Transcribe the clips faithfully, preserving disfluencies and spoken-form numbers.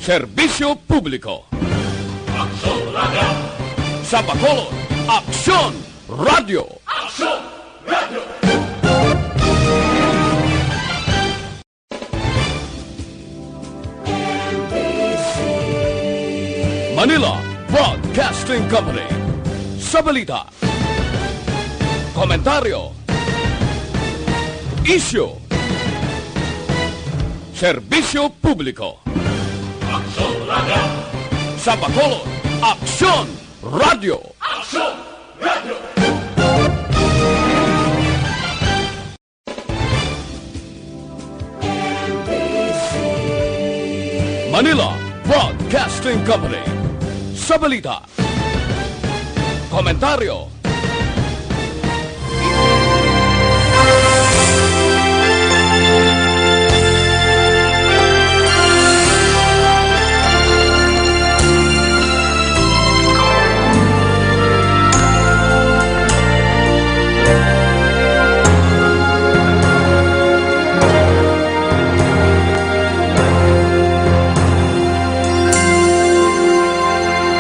Serbisyo Publiko. Aksyon Radio. Sa Bacolod, Aksyon Radio. Aksyon Radio. Manila Broadcasting Company. Sa balita, komentaryo, isyu, serbisyo publiko. Aksyon Radio. Sa Bacolod, Aksyon Radio. Aksyon Radio. Manila Broadcasting Company. Sa balita, komentaryo,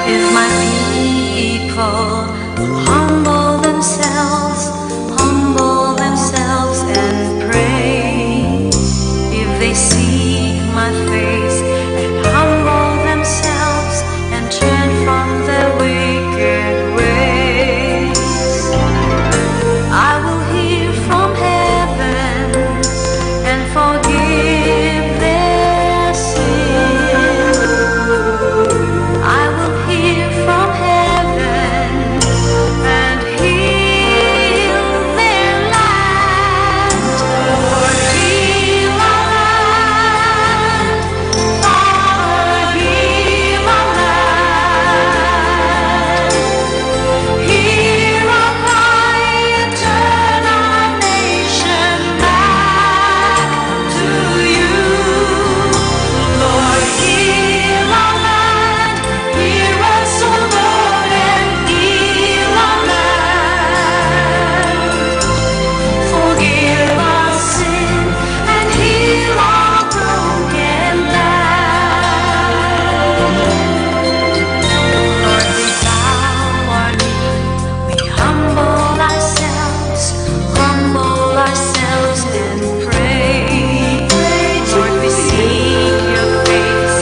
If my people will humble themselves, humble themselves and pray. If they seek my face and humble themselves and turn from their wicked ways, I will hear from heaven and forgive their sin. I will hear from heaven and heal their land. Lord, heal our land. Father, heal our land. Hear our cry and turn our nation back to you. Lord, heal our land. Hear us, O Lord, and heal our land. Forgive our sin and heal our broken land. Lord, we bow our knee, we humble ourselves, humble ourselves and pray. Lord, we seek your face,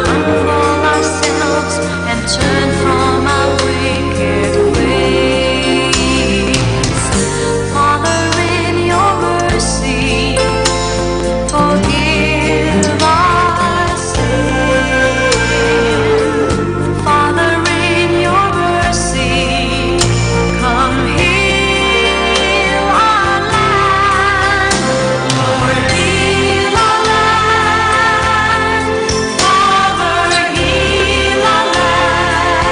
humble ourselves and turn from our wicked ways. Father, in your mercy, forgive our sin. Father, in your mercy, come heal our land. Lord, heal our land. Father, heal our land.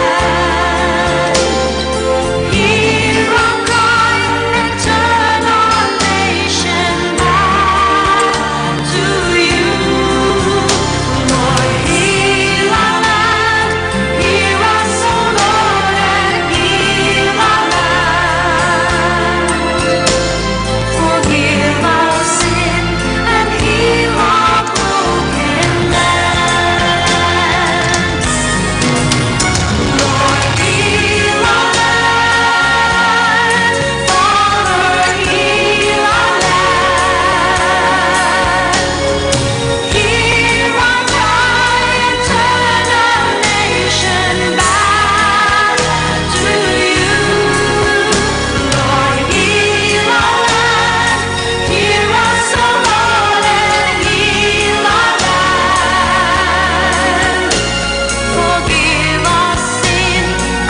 Hear our cry and turn our nation back to you. Lord, heal our land. Hear us, O Lord, and heal our land. Forgive our sin and heal our broken land. Lord, heal our land. Father, heal our land. Hear our cry and turn our nation back to you. Lord, heal our land. Hear us, O Lord, and heal our land. Forgive our sin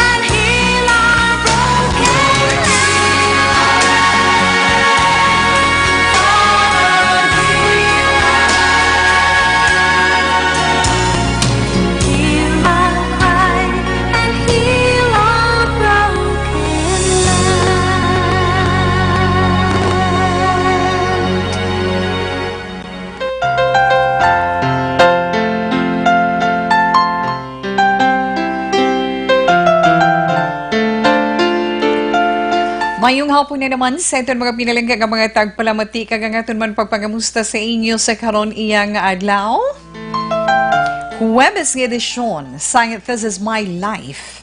and heal our broken land. Hear our cry and heal our broken land. Mayong hapon na naman sa aton mga pinalangga nga mga tagpalamati, kag ang aton man pagpangamusta sa inyo sa karon iya nga adlaw. Huwebes nga edisyon sang This Is My Life,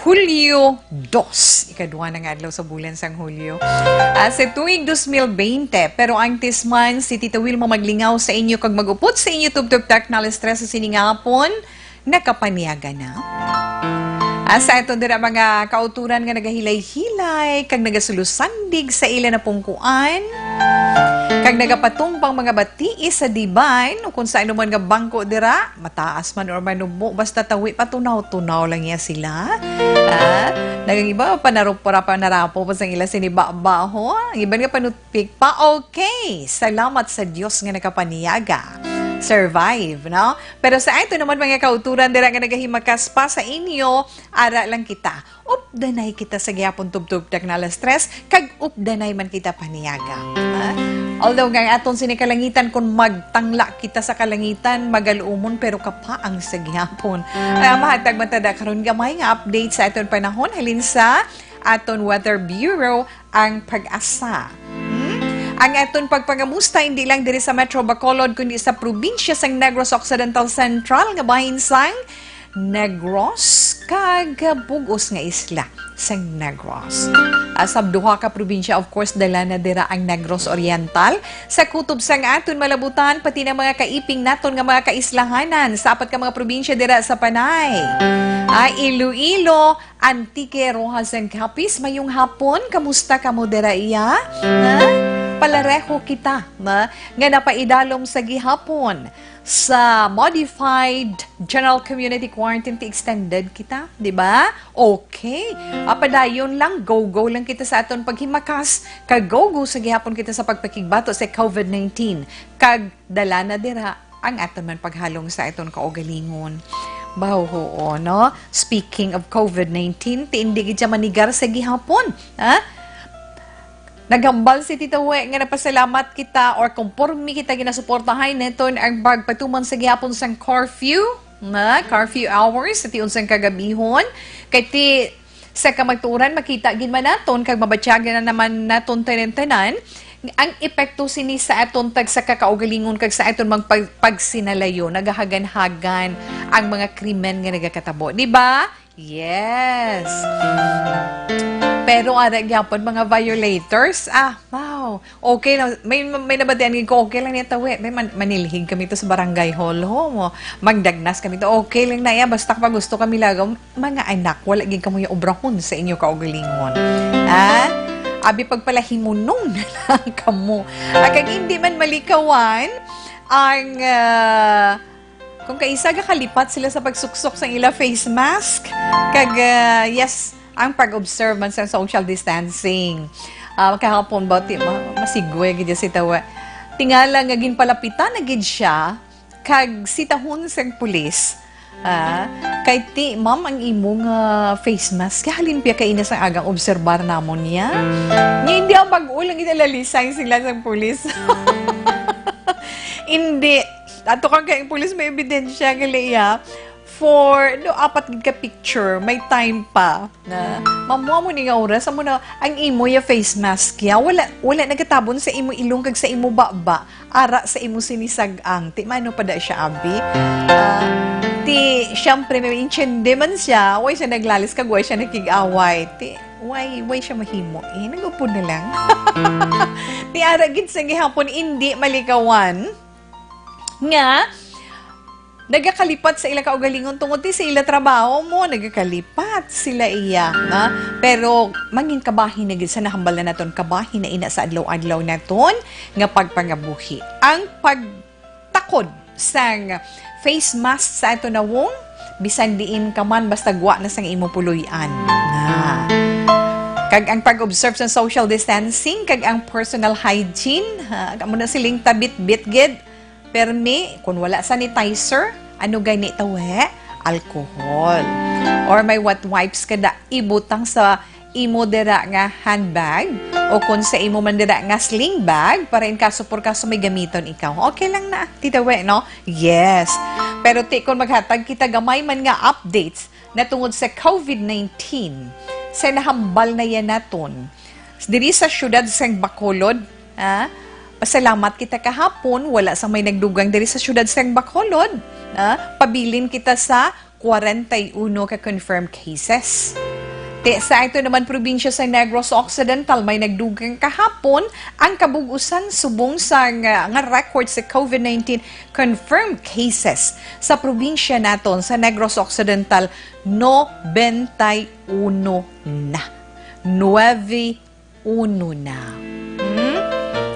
Hulyo dos, ikadwa na nga adlaw sa bulan sang Hulyo, ah, sa tuig dos mil bente. Pero antes man, si Tita Wilma maglingaw sa inyo kag mag-upod sa inyo tubtob takna alas tres sa sining hapon, nakapanyaga na. Ah, sa aton dira mga kauturan nga nagahilay-hilay kag nagasulosandig sa ila napungkuan, kag nagapatumba ang mga batii sa diban, o kung sa anuman nga bangko dira, mataas man or manubo, basta tawi, patunaw-tunaw lang niya sila. Ah, naging iba, panarupura, panarapo pa sang ila sinibaba, ho. Ang iban nga panutpik pa, okay. Salamat sa Dios nga nakapanyaga. Survive, no? Pero sa ato naman mga kauturan dira nga nagahimakas pa sa inyo, ara lang kita. Updanay kita sa gihapon tubtob takna alas tres, kag updanay man kita paniyaga. Ha? Although nga ang aton sini kalangitan, kung magtangla kita sa kalangitan, magalumon, pero kapaang sa gihapon. Kaya mahatag man ta da karon gamay nga update sa aton panahon halin sa aton Weather Bureau, ang PAGASA. Hmm? Ang aton pagpangamusta hindi lang diri sa Metro Bacolod, kundi sa probinsya sang Negros Occidental Central nga bahin sang Negros kag bug-os nga isla sang Negros. Ah, sa duha ka probinsya, of course, dala na dira ang Negros Oriental. Sa kutob sang aton malabutan, pati na mga kaiping naton nga mga kaislahanan sa apat ka mga probinsya dira sa Panay. Ah, Iloilo, Antique, Roxas, and Capiz, mayong hapon. Kamusta kamo dira, iya? Ha? Palareho kita, na, nga napaidalom sa gihapon sa modified general community quarantine, ti extended kita, di ba? Okay. Apadayon lang, go-go lang kita sa aton paghimakas, kag go-go sa gihapon kita sa pagpakigbato sa covid nineteen. Kag dala na dira ang aton man paghalong sa aton kaugalingon. Baw, oo, no? Speaking of covid nineteen, ti indi gid siya manigar sa gihapon, ha? Naghambal si Tita We nga napasalamat kita or konporme kita ginasuportahan naton ang pagpatuman sa gihapon sang curfew, na curfew hours sa tion sang kagabihon. Kay ti sa kamatuoran, makita gid man naton kag mabatyagan na naman naton tanan-tanan ang epekto sini sa aton tagsa ka kaugalingon kag sa aton mga pag-, pagsinalayo. Nagahagan-hagan ang mga krimen nga nagakatabo, di ba? Yes. Pero ara gyapon mga violators, ah, wow. Okay lang. May, may nabatian gid ko, okay lang niya tawi. May man-, manilhig kami to sa barangay hall, ho, mo. Magdagnas kami to. Okay lang na yan. Basta kapag gusto kami lagaw, mga anak, wala gid kamo yung obrahon sa inyo kaugalingon. Ah? Abi pagpalahimunong na lang kamo. Ah, kag hindi man malikawan ang, ah, kung kaisa gakalipat sila sa pagsuksok sa ila face mask. Kag, ah, yes, ang pag-observe man sa social distancing. Ah, kahapon ba, ti-, ma-, masigway gid si tawa. Tingala nga ginpalapitan na gid siya, kag sitahon sang pulis. Ah, kay ti, ma'am, ang imo nga face mask, kaya halimpya kay ina sang agang obserbar namon niya. Niya, hindi ang bag-o lang ginalalisay sila sang pulis. Hindi. Ato kang kay ang pulis may ebidensya, gali, ya. For, no, apat gid ka picture, may time pa. Na, mamuha mo ni nga oras, amo na, ang imo ya face mask ya, wala, wala nagatabon sa imo ilong kag sa imo baba, ara sa imo sinisag-ang. Ti, mano pa da siya, abi? Ah, ti, siyempre, may intsende man siya, way siya naglalis kag way siya nakig-away. Ti, way, way siya mahimo. Eh, nag-upod na lang. Ti, ara gid sa gihapon, indi malikawan nga, nagakalipat sa ila kaugalingon tungod ti sa ila trabaho mo, nagakalipat sila iya, na? Pero mangin kabahin na gid sa nahambal na naton, kabahin na ina sa adlaw-adlaw naton nga pagpangabuhi. Ang pagtakod sang face mask sa ato nawong, bisan diin ka man, basta gwa na sang imo puloy-an. Na. Kag ang pag-observe sa social distancing, kag ang personal hygiene, ha, amo na siling tabitbit gid. Permi, kung wala sanitizer, ano gani tawe? Alcohol. Or may wet wipes ka da, ibutang sa imo dira nga handbag, o kung sa imo man dira nga sling bag, para in kaso por kaso may gamiton ikaw. Okay lang na, ti tawe, no? Yes. Pero ti, kung maghatag kita gamay man nga updates na tungod sa covid nineteen, sa nahambal na yan naton, diri sa siyudad sang Bacolod, ah, Pasalamat kita kahapon, wala sang may nagdugang diri sa siyudad sang Bacolod. Ah, pabilin kita sa kwarenta y uno ka confirmed cases. Ti, sa aton naman probinsya sa Negros Occidental, may nagdugang kahapon. Ang kabug-usan subong sa nga, nga record sa COVID nineteen confirmed cases sa probinsya naton sa Negros Occidental, nobenta y uno na. Nuebe uno na. Hmm?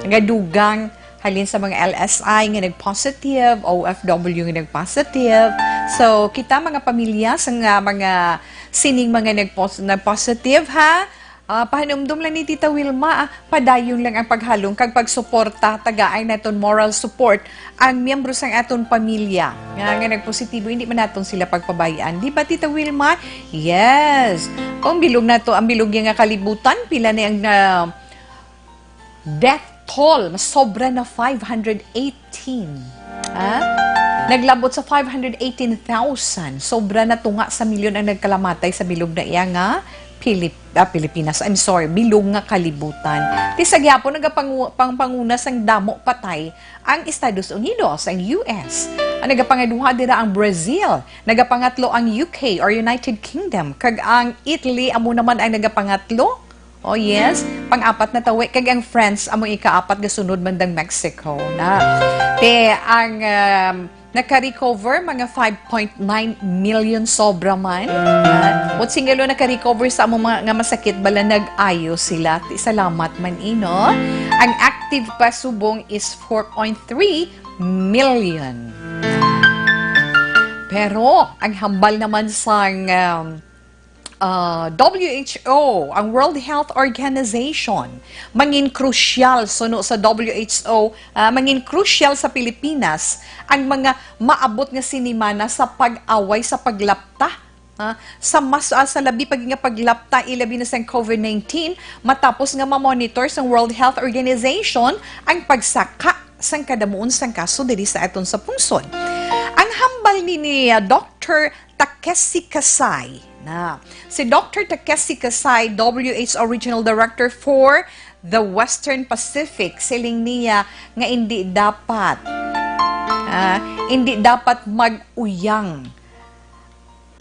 Nga dugang halin sa mga L S I nga nag-positive, O F W nga nag-positive. So, kita mga pamilya sa nga mga sining mga nagpos-, nag-positive, ha? Ah, pahanumdom lang ni Tita Wilma, ah, padayon lang ang paghalong kag pagsuporta, tagaan naton moral support ang miyembro sang aton pamilya nga, nga nagpositibo, hindi man naton sila pagpabayaan. Di ba, Tita Wilma? Yes. Kung bilog nato ang bilog nga kalibutan, pila na ang, ah, death toll? Mas sobra na five hundred eighteen. Ha? Naglabot sa five hundred eighteen thousand. Sobra na tunga sa milyon ang nagkalamatay sa bilog na iya nga Pilip-, ah, Pilipinas. I'm sorry, bilog nga kalibutan. Ti sa gihapon, nagapangu-, pangpanguna sang damo patay ang Estados Unidos, ang U S. Ang nagapangaduha dira ang Brazil, nagapangatlo ang U K or United Kingdom, kag ang Italy amo naman ang nagapangatlo. Oh yes, pang-apat na tawi, kag ang France amo ikaapat nga sunod man dang Mexico na. Te, ang, um, naka-recover mga five point nine million sobra man. Ah, but singalo naka-recover sa amo mga nga masakit bala nag-ayo sila. Ti salamat man ino. Ang active pa subong is four point three million. Pero ang hambal naman sang, um, ah, W H O, ang World Health Organization, mangin krusyal suno sa W H O, ah, mangin krusyal sa Pilipinas ang mga maabot nga sinimana sa pag-away sa paglapta, ah, sa mas, ah, sa labi pa gid nga paglapta, ilabi na sang COVID nineteen, matapos nga ma-monitor sang World Health Organization ang pagsaka sang kadamuon sang kaso diri sa aton sa pungsod. Ang hambal ni, ni, ah, Doctor Takeshi Kasai na. Si Doctor Takeshi Kasai, W H O Regional Director for the Western Pacific, siling niya nga hindi dapat, ah, hindi dapat mag-uyang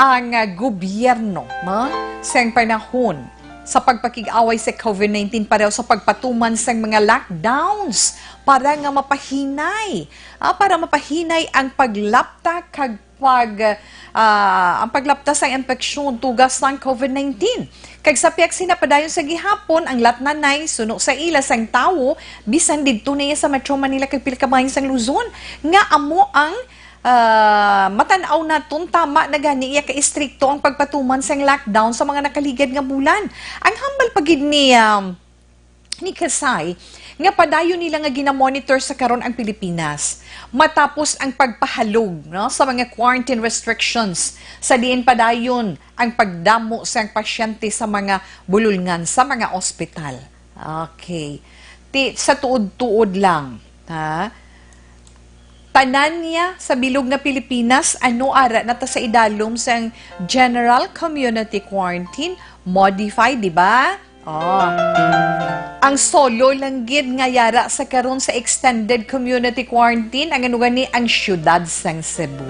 ang, ah, gobyerno, no, sang panahon sa pagpakig-away sa COVID nineteen, pareho sa pagpatuman sang mga lockdowns para nga mapahinay, ah, para mapahinay ang paglapta kag pag, ah, ang paglapta sang impeksyon tugas sang COVID nineteen. Kag sa pihak sina padayon sa gihapon, ang Latnanay, suno sa ila sang tawo, bisan didto na iya sa Metro Manila kag pila ka bahin sang Luzon, nga amo ang, ah, matan-aw naton tama na gani iya ka-istrikto ang pagpatuman sang lockdown sa mga nakaligad nga bulan. Ang hambal pa gid ni, um, ni Kasai nga padayon nila nga ginamonitor sa karon ang Pilipinas matapos ang pagpahalog, no, sa mga quarantine restrictions, sa diin padayon ang pagdamo sang pasyente sa mga bulolngan sa mga ospital. Okay. Ti, sa tuod-tuod lang, ha? Tanan niya sa bilog nga Pilipinas, ano ara na ta sa idalom sang general community quarantine, modified, di ba? Oh. Ang solo lang gid nga yara sa karon sa extended community quarantine, ang ano gani, ang siyudad sang Cebu.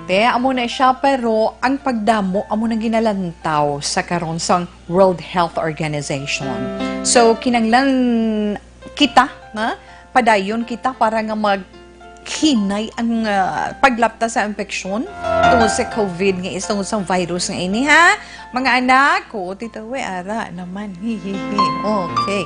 Te, amo na siya, pero ang pagdamo amo nang ginalantaw sa karon sang World Health Organization. So, kinanglan kita, na padayon kita para nga maghinay ang, ah, paglapta sa impeksyon tungod sa COVID nga is tungod sa virus nga ini, ha? Mga anak, ko, tita, we, ara naman. Hihihi. Okay.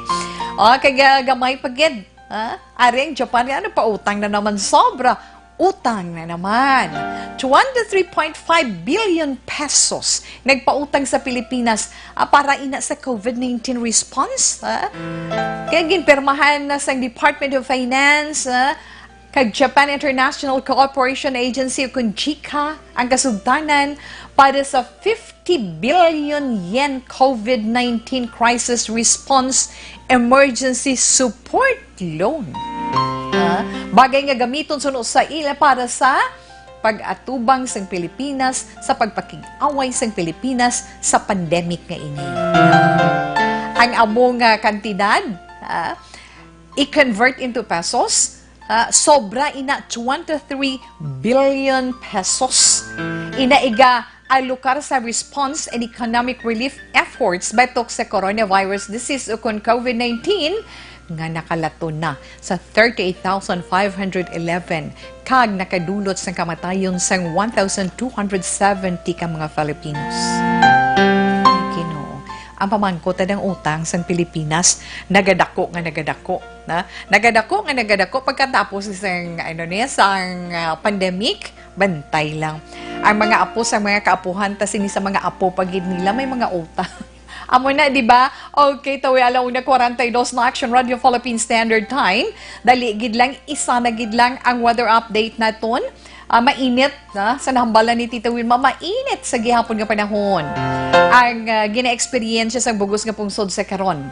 O, kag, ah, gamay pa gid, ha? Ari ang Japan, ano pa, utang na naman sobra. Utang na naman. Twenty-three point five billion pesos nagpautang sa Pilipinas, ah, para ina sa COVID nineteen response, ah. Kaya ginpirmahan na sang Department of Finance, ah, kag Japan International Cooperation Agency, kun JICA, ang kasugtanan para sa fifty billion yen COVID nineteen Crisis Response Emergency Support Loan. Ah, bagay nga gamiton suno sa ila para sa pag-atubang sang Pilipinas sa pagpakig-away sang Pilipinas sa pandemic nga ini. Ang amo nga kantidad, ah, i-convert into pesos, ah, sobra ina twenty-three billion pesos. Ina iga alokar sa response and economic relief efforts batok sa coronavirus disease ukon COVID nineteen nga nakalaton na sa thirty-eight thousand five hundred eleven kag nakadulot sang kamatayon sang one thousand two hundred seventy ka mga Filipinos. Ay, Ginoo. Ang pamangkot, ang utang sang Pilipinas nagadako nga nagadako, na? Nagadako nga nagadako pagkatapos sang, ano niya, sang, ah, pandemic. Bantay lang. Ang mga apo sa mga kaapuhan, ta sini sa mga apo pa gid nila may mga utang. Amo na, di ba? Okay, tawi alauna kwarenta y dos na Action Radio Philippine Standard Time. Dali gid lang, isa na gid lang ang weather update naton. Ah, mainit na, sa nahambalan ni Tita Wilma, mainit sa gihapon nga panahon ang, ah, gina-eksperyensya sang bugos nga pungsod sa karon.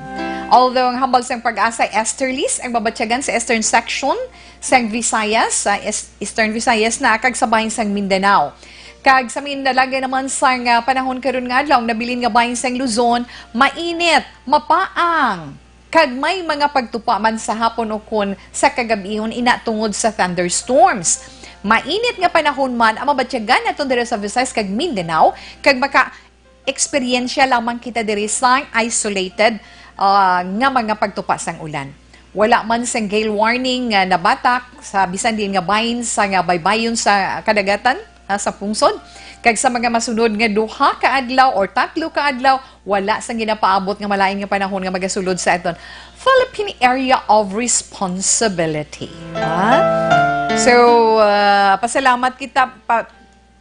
Although ang hambal sang pag-asa easterlies ang mabatyagan sa eastern section sang Visayas, sa East-, Eastern Visayas na kag sa bahin sang Mindanao. Kag sa Mindanao naman sang, ah, panahon karon nga adlaw, nabilin nga bahin sang Luzon, mainit, mapaang, kag may mga pagtupa man sa hapon ukon sa kagabihon ina tungod sa thunderstorms. Mainit nga panahon man ang mabatyagan naton diri sa Visayas kag Mindanao, kag maka-eksperyensya lamang kita diri sang isolated, ah, nga mga pagtupa sang ulan. Wala man sang gale warning nga nabatak sa bisan diin nga bahin sa nga baybayon sa kadagatan, ha, sa pungsod. Kag sa mga masunod nga duha ka adlaw or tatlo ka adlaw, wala sang ginapaabot nga malain nga panahon nga magasulod sa aton Philippine Area of Responsibility. Ha? So, ah, pasalamat kita pa,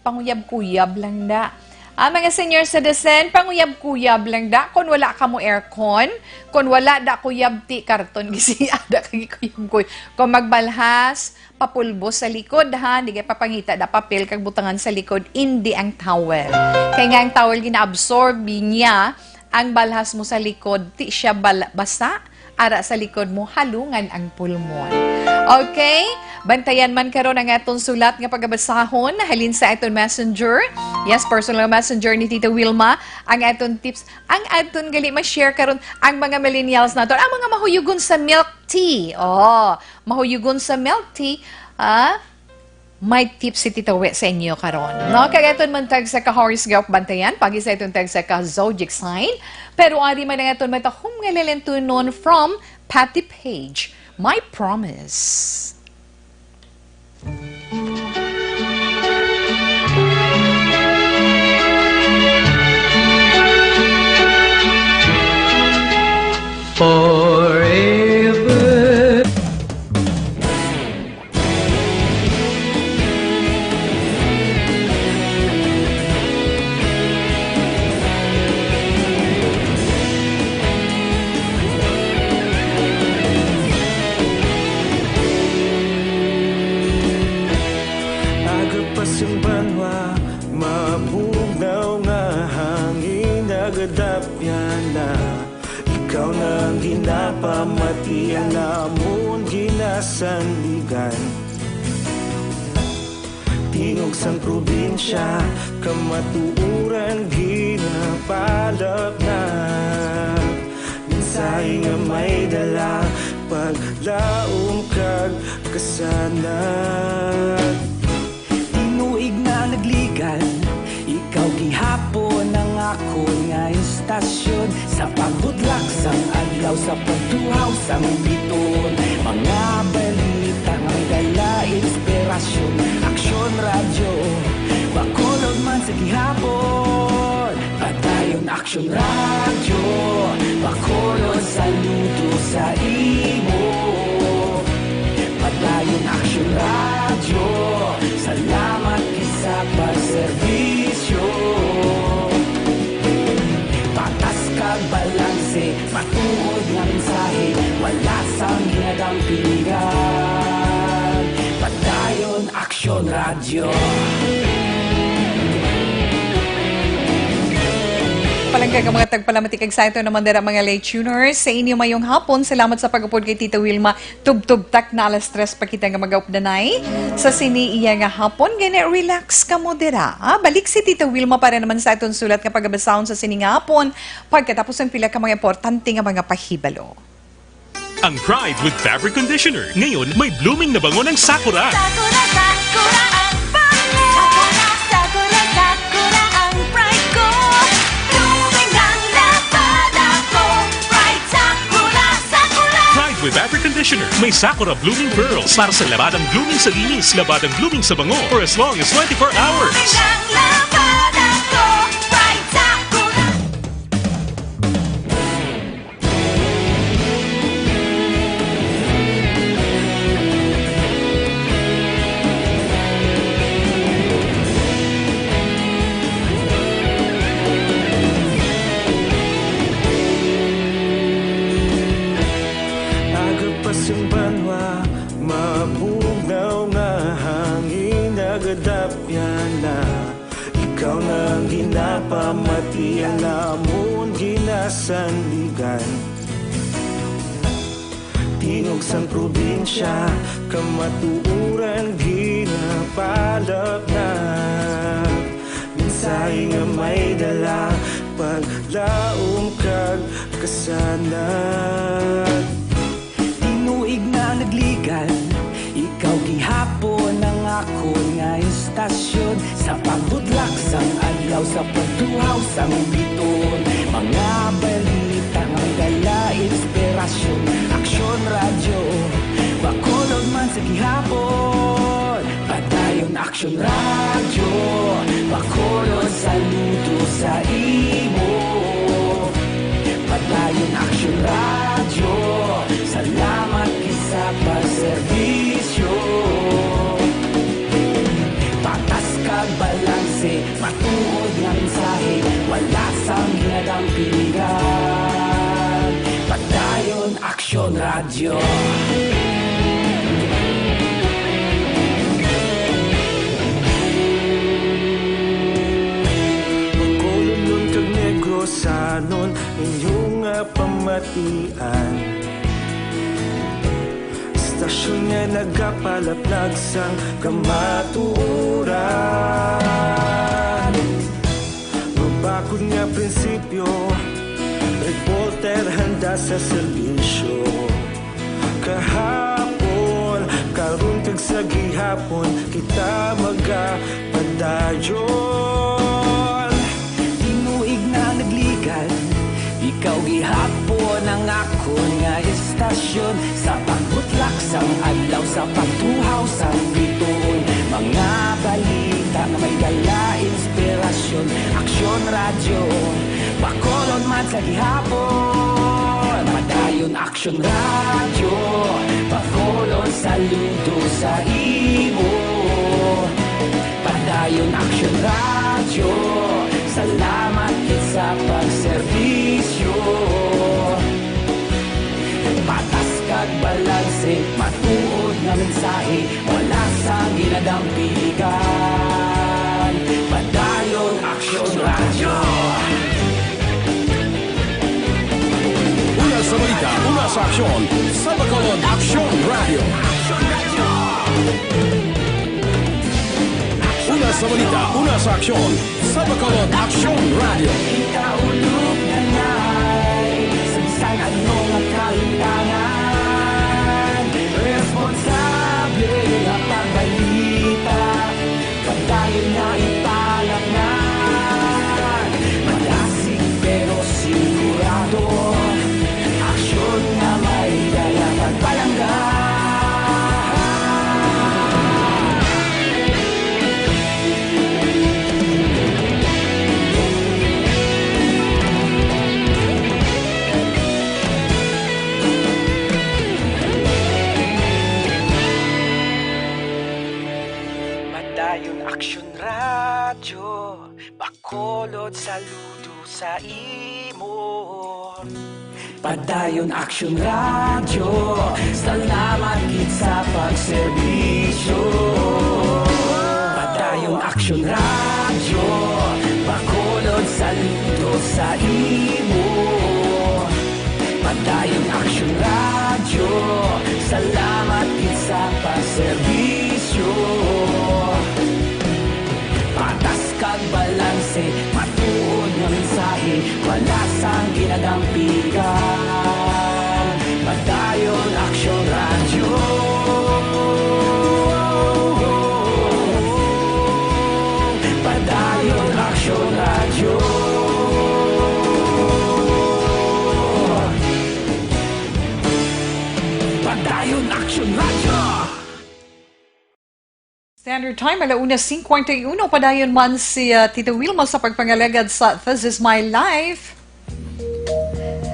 panguyab-kuyab lang da. Ah, mga senior citizen, panguyab-kuyab lang da. Kung wala kamo aircon, kung wala da kuyab ti karton, gisi ada kay kuyab-kuyab. Kung magbalhas, papulbos sa likod, ha? Di kay papangita da papel kag butangan sa likod, indi ang towel. Kay nga ang towel gina-absorb niya ang balhas mo sa likod, ti siya bal-, basa, ara sa likod mo, halungan ang pulmon. Okay? Bantayan man karon ang aton sulat nga pagabasahon halin sa aton messenger. Yes, personal messenger ni Tita Wilma, ang aton tips, ang aton gali ma-share karon ang mga millennials naton, ang mga mahuyugon sa milk tea. Oh, mahuyugon sa milk tea, ah, may tips si Tita Wi sa inyo karon, no? Kag aton man tag sa ka horoscope bantayan, pagi sa aton tag sa ka zodiac sign. Pero ari man ang aton matahom nga lalintunon from Patty Page, My Promise. Forever. Agapas ang banwa, mabugnaw nga hangin, nagadapyan na. Ikaw na ang ginapamati, ang amon ginasandigan. Tingog sang probinsya, kamatuoran ginapalapnag. Mensahe nga may dala, paglaom kag kasanag. Tinuig na nagligan, ikaw gihapon ang akon nga istasyon. Sa pagbutlak sang adlaw, sa pagtuhaw sang biton, mga balita nga may dala inspirasyon. Aksyon Radyo, Bacolod man sa gihapon. Padayon Aksyon Radyo, Bacolod, saludo sa imo. Padayon Aksyon Radyo, salamat gid sa pagserbisyo. Patas kag balanse, matuod nga mensahe, wala sang ginadampingan. Padayon Aksyon Radyo. Palangga ka mga tagpalamati kag sayon naman dira mga late tuners. Sa inyo mayong hapon, salamat sa pag-upod kay Tita Wilma. Tubtob tak na alas tres pa kita nga magaupdanay. Sa sini iya nga hapon, gani relax kamo dira. Ah, balik si Tita Wilma para naman sa aton sulat nga pagabasahon sa sini nga hapon pagkatapos ang pila ka mga importante nga mga pahibalo. Ang Pride with Fabric Conditioner. Ngayon, may blooming na bango ng Sakura. Sakura, Sakura ang bango. Sakura, Sakura, Sakura ang pride ko. Blooming ang labada ko. Pride, Sakura, Sakura. Pride with Fabric Conditioner. May Sakura Blooming Pearls para sa labadang blooming sa linis, labadang blooming sa bango for as long as twenty-four hours. Blooming ang labada ko. Pride, Sakura. Aga pa sing banwa, mabugnaw nga hangin nagadapyan na. Ikaw na ang ginapamati, ang amon ginasandigan. Tingog sang probinsya, kamatuoran ginapalapnag. Mensahe nga may dala, paglaom kag kasanag. Tinuig na nagligan, ikaw gihapon ang akon nga istasyon. Sa pagbutlak sang adlaw, sa pagtuhaw sang biton, mga balita nga may dala inspirasyon. Aksyon Radyo, Bacolod man sa gihapon. Padayon Aksyon Radyo, Bacolod, saludo sa imo. Padayon Aksyon Radyo, salamat gid sa pagserbisyo. Patas kag balanse, matuod nga mensahe, wala sang ginadampigan. Padayon Aksyon Radyo. Bacolodnon kag Negrosanon, inyo nga pamatian. Istasyon nga nagapalaplag sang kamatuoran. Mabakod nga prinsipyo, reporter handa sa serbisyo. Kahapon, karon kag sa gihapon, kita magapadayon. Tinuig na nagligan, ikaw gihapon ang akon nga istasyon. Sa pagbutlak sang adlaw, sa pagtuhaw sang bituon, mga balita nga may dala inspirasyon. Aksyon Radyo, Bacolod man sa gihapon. Padayon Aksyon Radyo, Bacolod, saludo sa imo. Padayon Aksyon Radyo, salamat gid sa pagserbisyo. Patas kag balanse, matuod nga mensahe, wala sang ginadampigan. Padayon Aksyon Radyo. Una sa balita, una sa aksyon, sa Bacolod Aksyon Radyo. Una sa balita, una sa aksyon, sa Bacolod Aksyon Radyo. Ikaulog na nay, sa bisan ano nga kalintangan, responsable nga pagbalita, padayon na ipalapngan. Madasig pero sigurado, aksyon nga may dala pagpalangga. Padayon Aksyon Radyo, Bacolod, saludo sa imo. Padayon Aksyon Radyo, salamat gid sa pagserbisyo. Padayon Aksyon Radyo, Bacolod, saludo sa imo. Padayon Aksyon Radyo, salamat gid sa pagserbisyo. Patas kag balanse, matuod nga mensahe, wala sang ginadampigan. Padayon Standard Time, ala una cincuenta y uno. Padayon man si, ah, Tita Wilma sa pagpangalagad sa This Is My Life.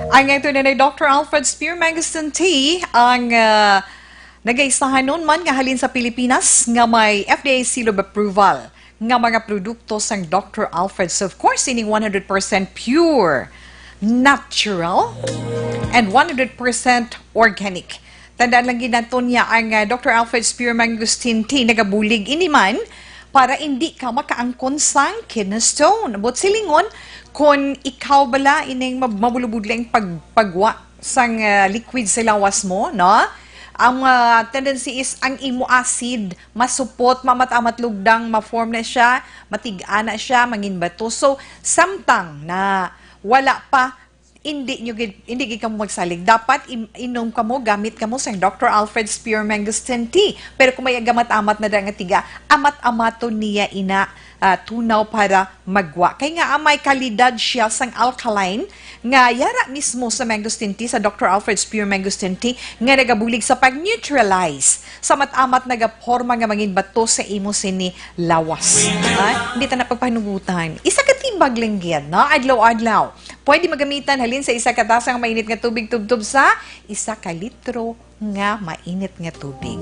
Ang ito na ni Doctor Alfred Spear Mangosteen Tea, ang, ah, nagaisahanon man nga halin sa Pilipinas nga may F D A seal of approval nga mga produkto sang Doctor Alfred. So, of course, ining one hundred percent pure, natural, and one hundred percent organic. Tandaan lang gid naton niya ang, ah, Doctor Alfred Spear Mangosteen Tea nagabulig ini man para hindi ka makaangkon sang kidney stone. Buot silingon, kung ikaw bala ining mab-, mabulubudling pag-, pagwa sang, ah, liquid sa lawas mo, no? Ang, ah, tendency is ang imo acid masupot, mamat-amat lugdang, ma-form na siya, matig-a na siya, mangin bato. So, samtang na wala pa, hindi nyo gid, hindi gid kamo magsalig. Dapat im-, inom kamo, gamit kamo sang Doctor Alfred Spear Mangosteen Tea. Pero kung may gamat-amat na da nga tiga, amat-amaton niya ina, ah, tunaw para magwa. Kay nga, ah, may kalidad siya sang alkaline nga yara mismo sa mangosteen tea, sa Doctor Alfred Spear Mangosteen Tea nga nagabulig sa pag-neutralize sa mat-amat nagaporma nga mangin bato sa imo sini lawas. Ha? Hindi ta na pagpanugutan. Isa ka tibag lang gid, no? Adlaw-adlaw. Pwede magamitan halin sa isa ka tasa nga mainit nga tubig tubtob sa isa ka litro nga mainit nga tubig.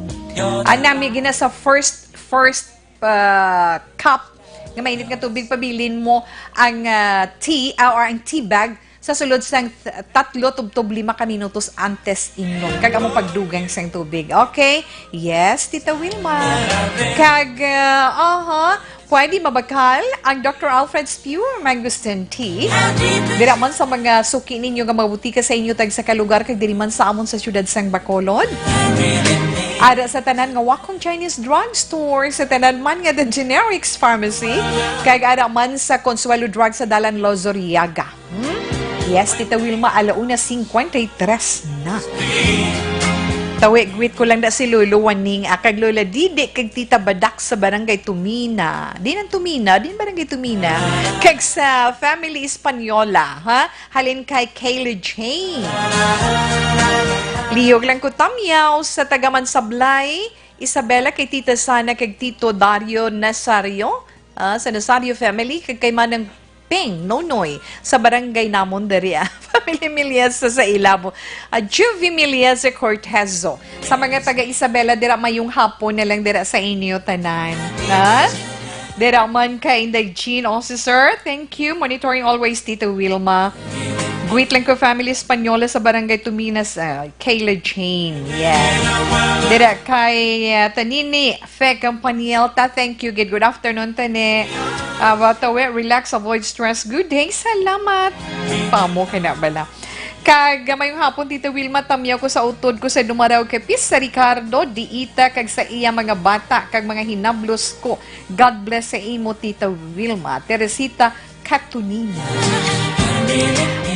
Ang nami gina sa first, first, ah, cup nga mainit nga tubig, pabilin mo ang, ah, tea, ah, or ang tea bag sa sulod sang t-, tatlo tubtob lima ka minutos antes inom. Kag amo pagdugang sang tubig. Okay? Yes, Tita Wilma. Kag, ah, aha, pwede mabakal ang Doctor Alfred's Pure Mangosteen Tea. Dira man sa mga suki ninyo nga mabutika sa inyo tagsa ka lugar kag diri man sa amon sa siyudad sang Bacolod. Ara sa tanan nga Wacom Chinese Drugstore, sa tanan man nga The Generics Pharmacy, kag ara man sa Consuelo Drug sa Dalan Lozoriaga. Hmm? Yes, Tita Wilma, ala una cincuenta y tres na. Tawi, greet ko lang na si Lolo Waning, ah, kag Lola Didi, kag Tita Badak sa Barangay Tumina. Di nang Tumina, di nang Barangay Tumina. Kag sa family Española, ha? Halin kay Kayla Jane. Liyog lang ko tamyaw sa taga Mansablay, Isabela, kay Tita Sana, kag Tito Dario Nazario, ah, sa Nazario family, kag kay Manang Ping Nonoy sa barangay namon diri, ah. Family Milyesa sa Ilabo. Ah, Juvie Milyesa Cortezo. Sa mga taga Isabela dira, mayong hapon na lang dira sa inyo tanan. Ha? Dira man kay Inday Jean Officer. Thank you. Monitoring always, Tita Wilma. Greet lang ko family Española sa barangay Tuminas, ah, Kayla Jane. Yes. Dira kay, ah, Tanini Fe Campanielta, thank you. Good, good afternoon, Tane. Ah, Batawe, relax, avoid stress. Good day, salamat. Pamo ka na bala. Kag, ah, mayong hapon, Tita Wilma, tamyaw ko sa utod ko sa Dumaraw kay Pis, sa Ricardo, Diita, kag sa iya mga bata, kag mga hinablos ko. God bless sa imo, Tita Wilma. Teresita Katunina.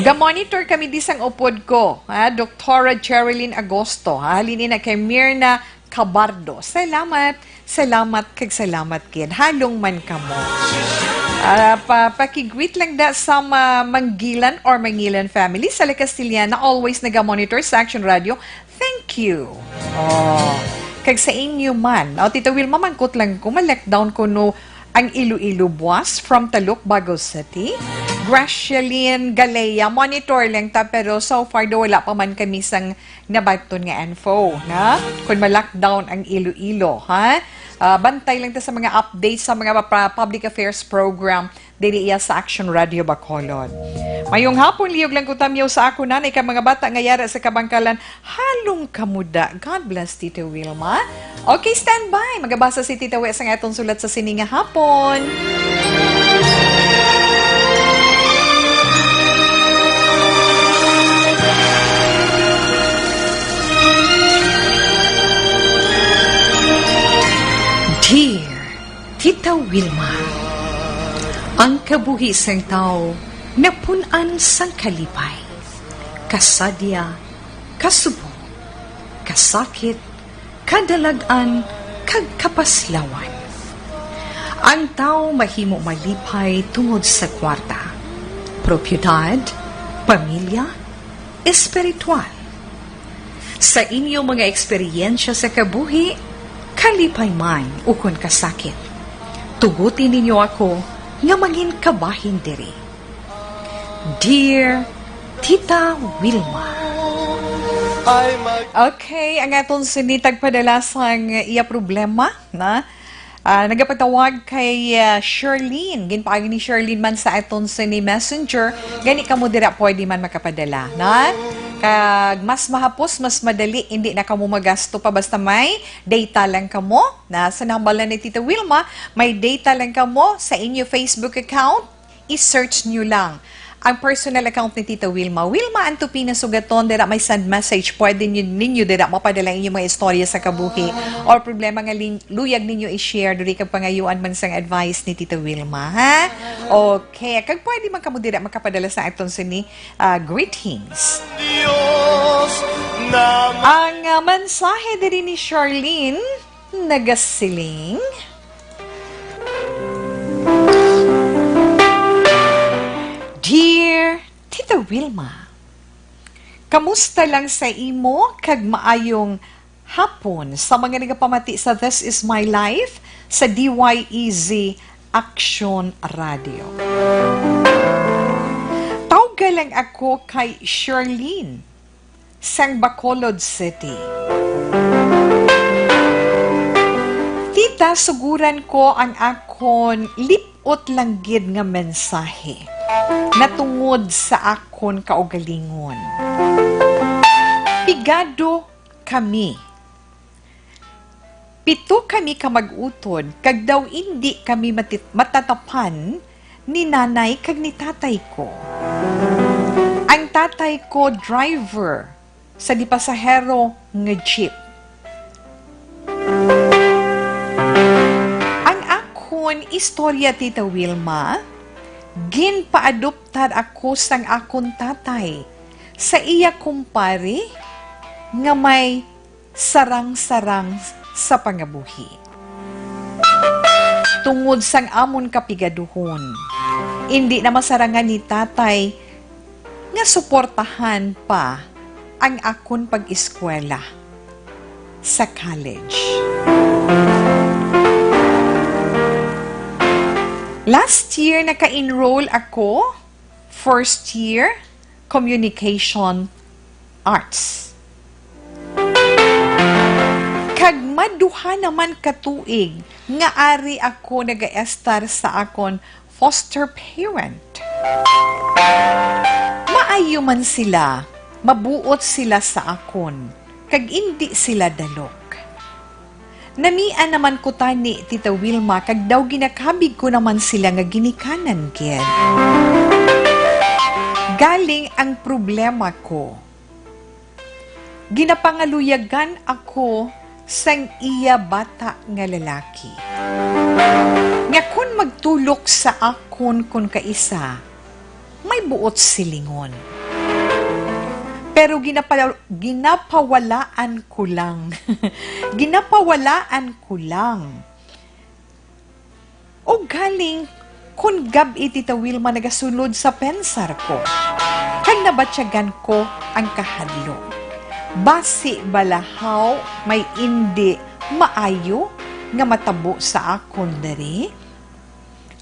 Ga-monitor kami di sang upod ko, ha? Doktora Jerilyn Agosto, ha? Halin ina kay Mirna Cabardo. Salamat. Salamat kag salamat gid. Halong man kamo. Ah, pa, pakigreet lang da sa ma-, Manggilan or Mangilan family sa La Castellana, always naga-monitor sa Action Radio. Thank you. Oh, kag sa inyo man. Oh, Tita Wilma, mangkot lang ko, ma-lockdown kuno ang Iloilo buwas from Talukbago City. Gracialyn Galea, monitor lang ta, pero so far do wala pa man kami sang nabaton nga info, na? Kung ma-lockdown ang Iloilo, ha? Ah, bantay lang ta sa mga updates sa mga pa-, public affairs program diri iya sa Action Radio Bacolod. Mayong hapon, liyog lang ko tamyaw sa ako nanay ka mga bata nga yara sa kabangkalan. Halong kamuda. God bless, Tita Wilma. Okay, stand by. Magabasa si Tita Wes ang atong sulat sa sini nga hapon. Dear Tita Wilma, ang kabuhi sang tawo napun-an sang kalipay, kasadya, kasubong, kasakit, kadalag-an, kag kapaslawan. Ang tawo mahimo malipay tungod sa kwarta, propiedad, pamilya, espiritual. Sa inyo mga eksperyensya sa kabuhi, Kalipay man ukon kasakit, tuguti ninyo ako nga mangin kabahin diri. Dear Tita Wilma. Ay, mag- Okay, ang aton sini tagpadala sang iya problema, na? Ah, nagapatawag kay, ah, Sherlyn. Ginpaagi ni Sherlyn man sa aton sini messenger. Gani kamo dira pwede man makapadala, na? Kag mas mahapos, mas madali, hindi na kamo magasto pa basta may data lang kamo. Na, sa nambal na ni Tita Wilma, may data lang kamo sa inyo Facebook account. I-search nyo lang ang personal account ni Tita Wilma. Wilma Antupina Sugaton, dira may send message. Pwede nyo, ninyo dira mapadala inyo mga istorya sa kabuhi or problema nga lin-, luyag ninyo i-share. Diri kag pangayuan man sang advice ni Tita Wilma, ha? Okay. Kag pwede man kamo dira makapadala sa aton sini, ah, greetings. Ang, ah, mensahe diri ni Charlene nagasiling, Dear Tita Wilma, kamusta lang sa imo kag maayong hapon sa mga nagapamati sa This Is My Life sa D Y E Z Action Radio. Tawga lang ako kay Charlene sang Bacolod City. Tita, suguran ko ang akon lip-ot lang gid nga mensahe natungod sa akon kaugalingon. Pigado kami. Pito kami ka mag-utod, kag daw indi kami matit-, matatapan ni nanay kag ni tatay ko. Ang tatay ko driver sa di pasahero nga jeep. Ang akon istorya, Tita Wilma, ginpaadoptar ako sang akon tatay sa iya kumpare nga may sarang-sarang sa pangabuhi. Tungod sang amon kapigaduhon, indi na masarangan ni Tatay nga suportahan pa ang akon pag-eskwela sa college. Last year, naka-enroll ako, first year, Communication Arts. Kag maduha naman ka tuig nga ari ako nagaestar sa akon foster parent. Maayo man sila, mabuot sila sa akon, kag indi sila dalok. Namian naman ko tani, Tita Wilma, kag daw ginakabig ko naman sila nga ginikanan gid. Galing ang problema ko. Ginapangaluyagan ako sang iya bata nga lalaki, nga kon magtulok sa akon kon kaisa, may buot silingon. Pero ginapa-, ginapawalaan ko lang. Ginapawalaan ko lang. O galing, kun gab-i, Tita Wilma, nagasulod sa pensar ko, kag nabatyagan ko ang kahadlok. Basi bala haw may indi maayo nga matabo sa akon diri?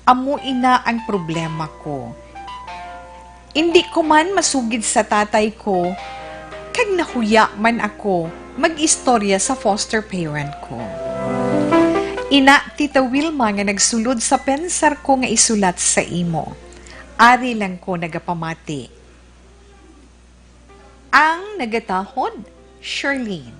Amo ina ang problema ko. Indi ko man masugid sa tatay ko, kag nahuya man ako mag-istorya sa foster parent ko. Ina, Tita Wilma, nga nagsulod sa pensar ko nga isulat sa imo. Ari lang ko nagapamati. Ang nagatahod, Charlene.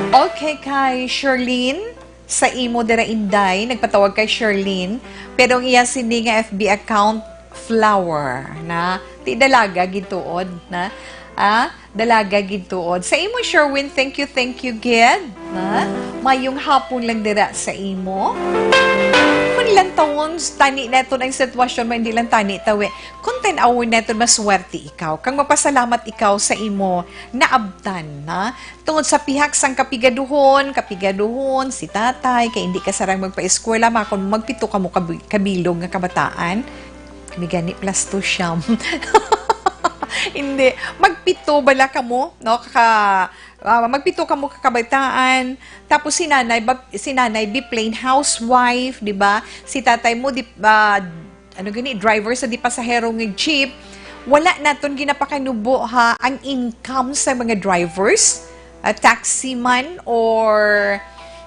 Okay, kay Charlene, sa imo dira, Inday, nagpatawag kay Charlene, pero ang iya sini nga F B account, Flower, na. Ti dalaga gid tuod, na. Ah, dalaga gid tuod. Sa imo, Sherwin, thank you, thank you gid, na. Mayong hapon lang dira sa imo. Kun lang tawon, tani naton ang sitwasyon mo, hindi lang tani tawi. Kun tan-awon naton, maswerte ikaw. Kang mapasalamat ikaw sa imo naabtan, na. Tungod sa pihak sang kapigaduhon, kapigaduhon, si tatay, kay hindi ka sarang magpaeskwela, makon magpito ka mo kabi-, kabilog nga kabataan. Kami gani, plus two siyam. Hindi. Magpito bala kamo, no? Ka, ah, magpito kamo ka kabataan. Tapos si nanay, ba, si nanay be plain housewife, di ba? Si tatay mo, di, ah, ano gani, driver sa di pasahero nga jeep. Wala naton ginapakanubo, ha, ang income sa mga drivers, ah, taxi man or,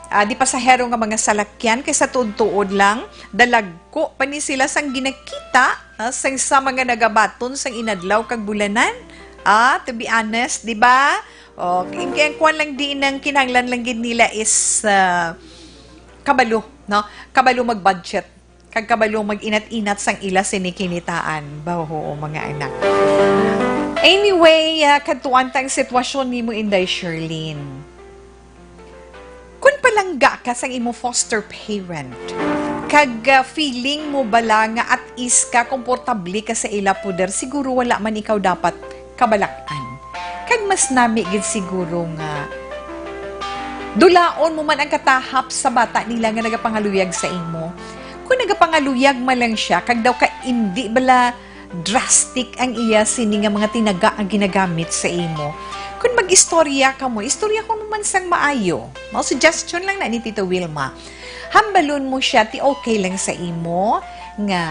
ah, di pasahero nga mga salakyan, kay sa tuod-tuod lang, dalagko pa ni sila sang ginakita, ah, sang sa mga nagabaton sang inadlaw kag bulanan. Ah, to be honest, di ba? O, kay ang kuwan lang di nang kinahanglan lang gid nila is, ah, kabalo, no? Kabalo mag-budget. Kag kabalo mag-inat-inat sang ila sini kinitaan. Baho, mga anak. Anyway, ah, kadtuan ta ang sitwasyon nimo, Inday Sherlyn. Kun palangga ka sang imo foster parent, kag, ah, feeling mo bala nga at ease ka, komportable ka sa ila poder, siguro wala man ikaw dapat kabalak-an. Kag mas nami gid siguro nga dulaon mo man ang katahap sa bata nila nga nagapangaluyag sa imo. Kung nagapangaluyag man lang siya, kag daw ka indi bala drastic ang iya sini nga mga tinaga nga ginagamit sa imo. Kung mag-istorya ka mo, istorya ko mo man sang maayo. Mao suggestion lang na ni Tito Wilma. Hambalon mo siya, ti okay lang sa imo nga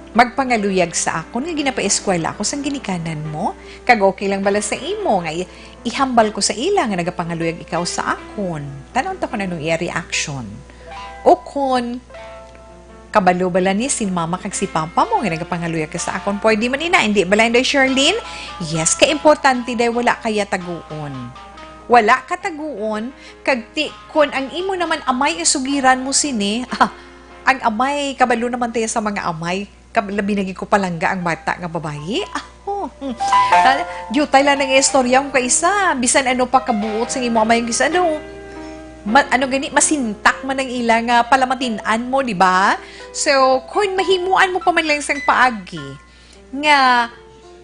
magpangaluyag sa akon nga ginapaeskwela ako sang ginikanan mo? Kag okay lang bala sa imo nga i-, ihambal ko sa ila nga nagapangaluyag ikaw sa akon? Tan-aw ta kung anong iya reaction. O kon, kabalo bala ni si mama kag si papa mo nga nagapangaluyag ka sa akon? Pwede man ina, hindi bala, Inday Sherlyn? Yes, kay importante day wala kaya taguon. Wala ka taguon, kag ti, kon ang imo naman amay isugiran mo sini, ah, ang amay, kabalo naman tayo sa mga amay, kab-, labi na gid ko palangga ang bata nga babayi. Ah, oh, hmm. Ah, diutay lang ang istorya kung kaisa, bisan ano pa kabuot sa imo amay ang isa, ano, ma-, ano gani, masintak man ang ila nga palamatin-an mo, di ba? So, kung mahimuan mo pa man lang sang paagi, nga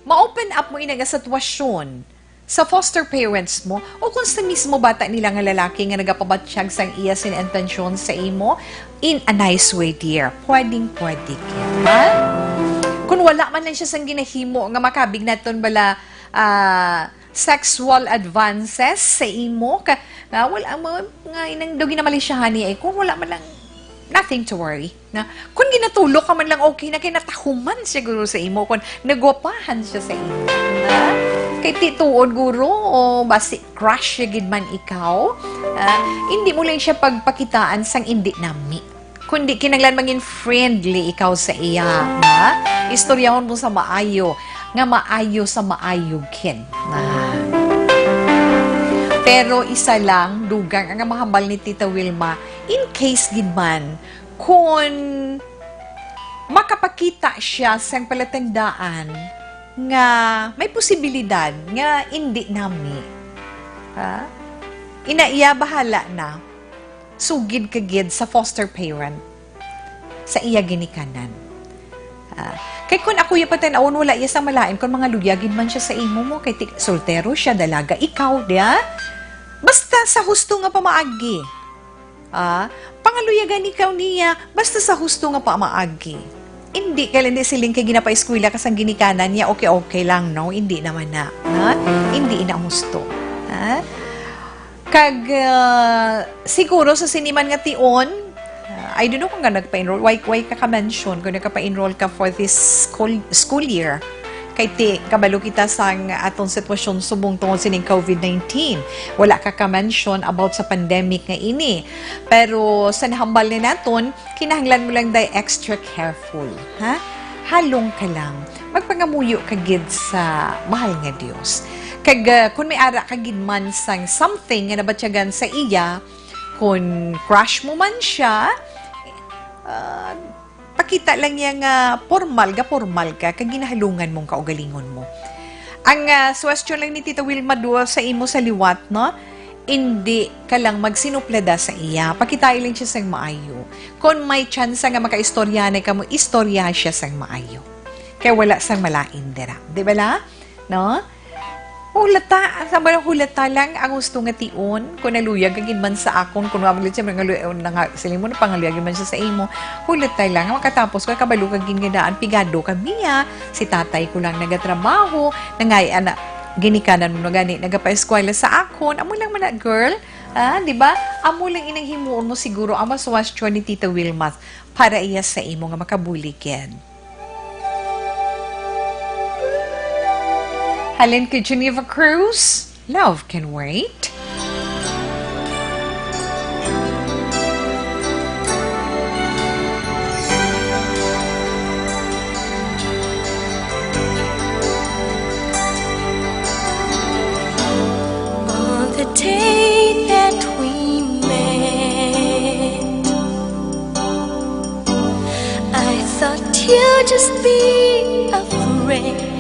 ma-open up mo ina nga sitwasyon sa foster parents mo, o kung sa mismo bata nila nga lalaki nga nagapabatyag sang iya sin intensyon sa imo, in a nice way, dear. Pwedeng pwede gid, ha? Kung wala man lang siya sang ginahimo nga makabig naton bala, ah, sexual advances sa imo, ka, nga wala mo, nga inang daw ginamalisyahan niya, eh, kung wala man lang, nothing to worry. Na, kung ginatulok ka man lang, okay na, kay natahuman siguro sa imo, kung nagwapahan siya sa imo, na, kay ti tuod, guro, o basi crush siya gid man ikaw, ah, hindi mo lang siya pagpakitaan sang indi nami. Kundi kinanglan mangin friendly ikaw sa iya, na, istoryahon mo sa maayo, nga maayo sa maayo gid, na. Pero isa lang, dugang ang mahambal ni Tita Wilma, in case gid man, kun makapakita siya sang palatandaan nga may posibilidad nga indi nami, ha? Ina iya bahala na, sugid ka gid sa foster parent sa iya ginikanan. Ah, kay kun ako iya patanawon, wala iya sang malain kun mangaluya gid man siya sa imo mo, kay ti-, soltero siya, dalaga ikaw, di ba? Basta sa husto nga pamaagi. Ah, pangaluyagan ikaw niya, basta sa husto nga pamaagi. Hindi ka lang di siling kay ginapaeskwela ka sang ginikanan niya, okay, okay lang, no? Hindi naman na, ha? Hindi ina husto, ha? Kag, ah, siguro sa sini man nga tion, ah, I don't know kung nga nagpa-enroll, why, why ka ka-mention kung nagpa-enroll ka for this school, school year. Kay ti, kabalo kita sang aton sitwasyon subong tungod sining covid nineteen. Wala ka ka-mention about sa pandemic nga ini. Pero sa nahambal ni naton, kinahanglan mo lang day extra careful, ha? Halong ka lang. Magpangamuyo ka gid sa mahal nga Dios. Kag, ah, kung may ara ka gid man sang something nga nabatyagan sa iya, kung crush mo man siya, ah, pakita lang niya nga formal, ga formal ka, kag ginahalungan mong kaugalingon mo. Ang, ah, suwestyon lang ni Tita Wilma Duo sa imo sa liwat, no? Indi ka lang magsinuplada sa iya. Pakitai lang siya sang maayo. Kung may tsansa nga makaistorya na kamo, istorya siya sang maayo. Kay wala sang malain dira. Di ba la? No? Hulata, sa mga hulata lang ang gusto nga tion. Kung naluyag ka gid man sa akon, kung wala siya mga luyon na nga, sila mo, napangaluyag gid man siya sa imo. Hulata lang, makatapos ka, kabalo ka gid nga daan, pigado kami, ha. Si tatay ko lang nagatrabaho, nangay-, ana, ginikanan mo na gani, nagapaeskwela sa akon. Amo lang man na, girl. Ah, di ba? Amo lang inang himuon mo siguro ang maswastyon ni Tita Wilma para iya sa imo nga makabulig gid. Halin kay Geneva Cruz, Love Can Wait. On the day that we met, I thought you'd just be a friend.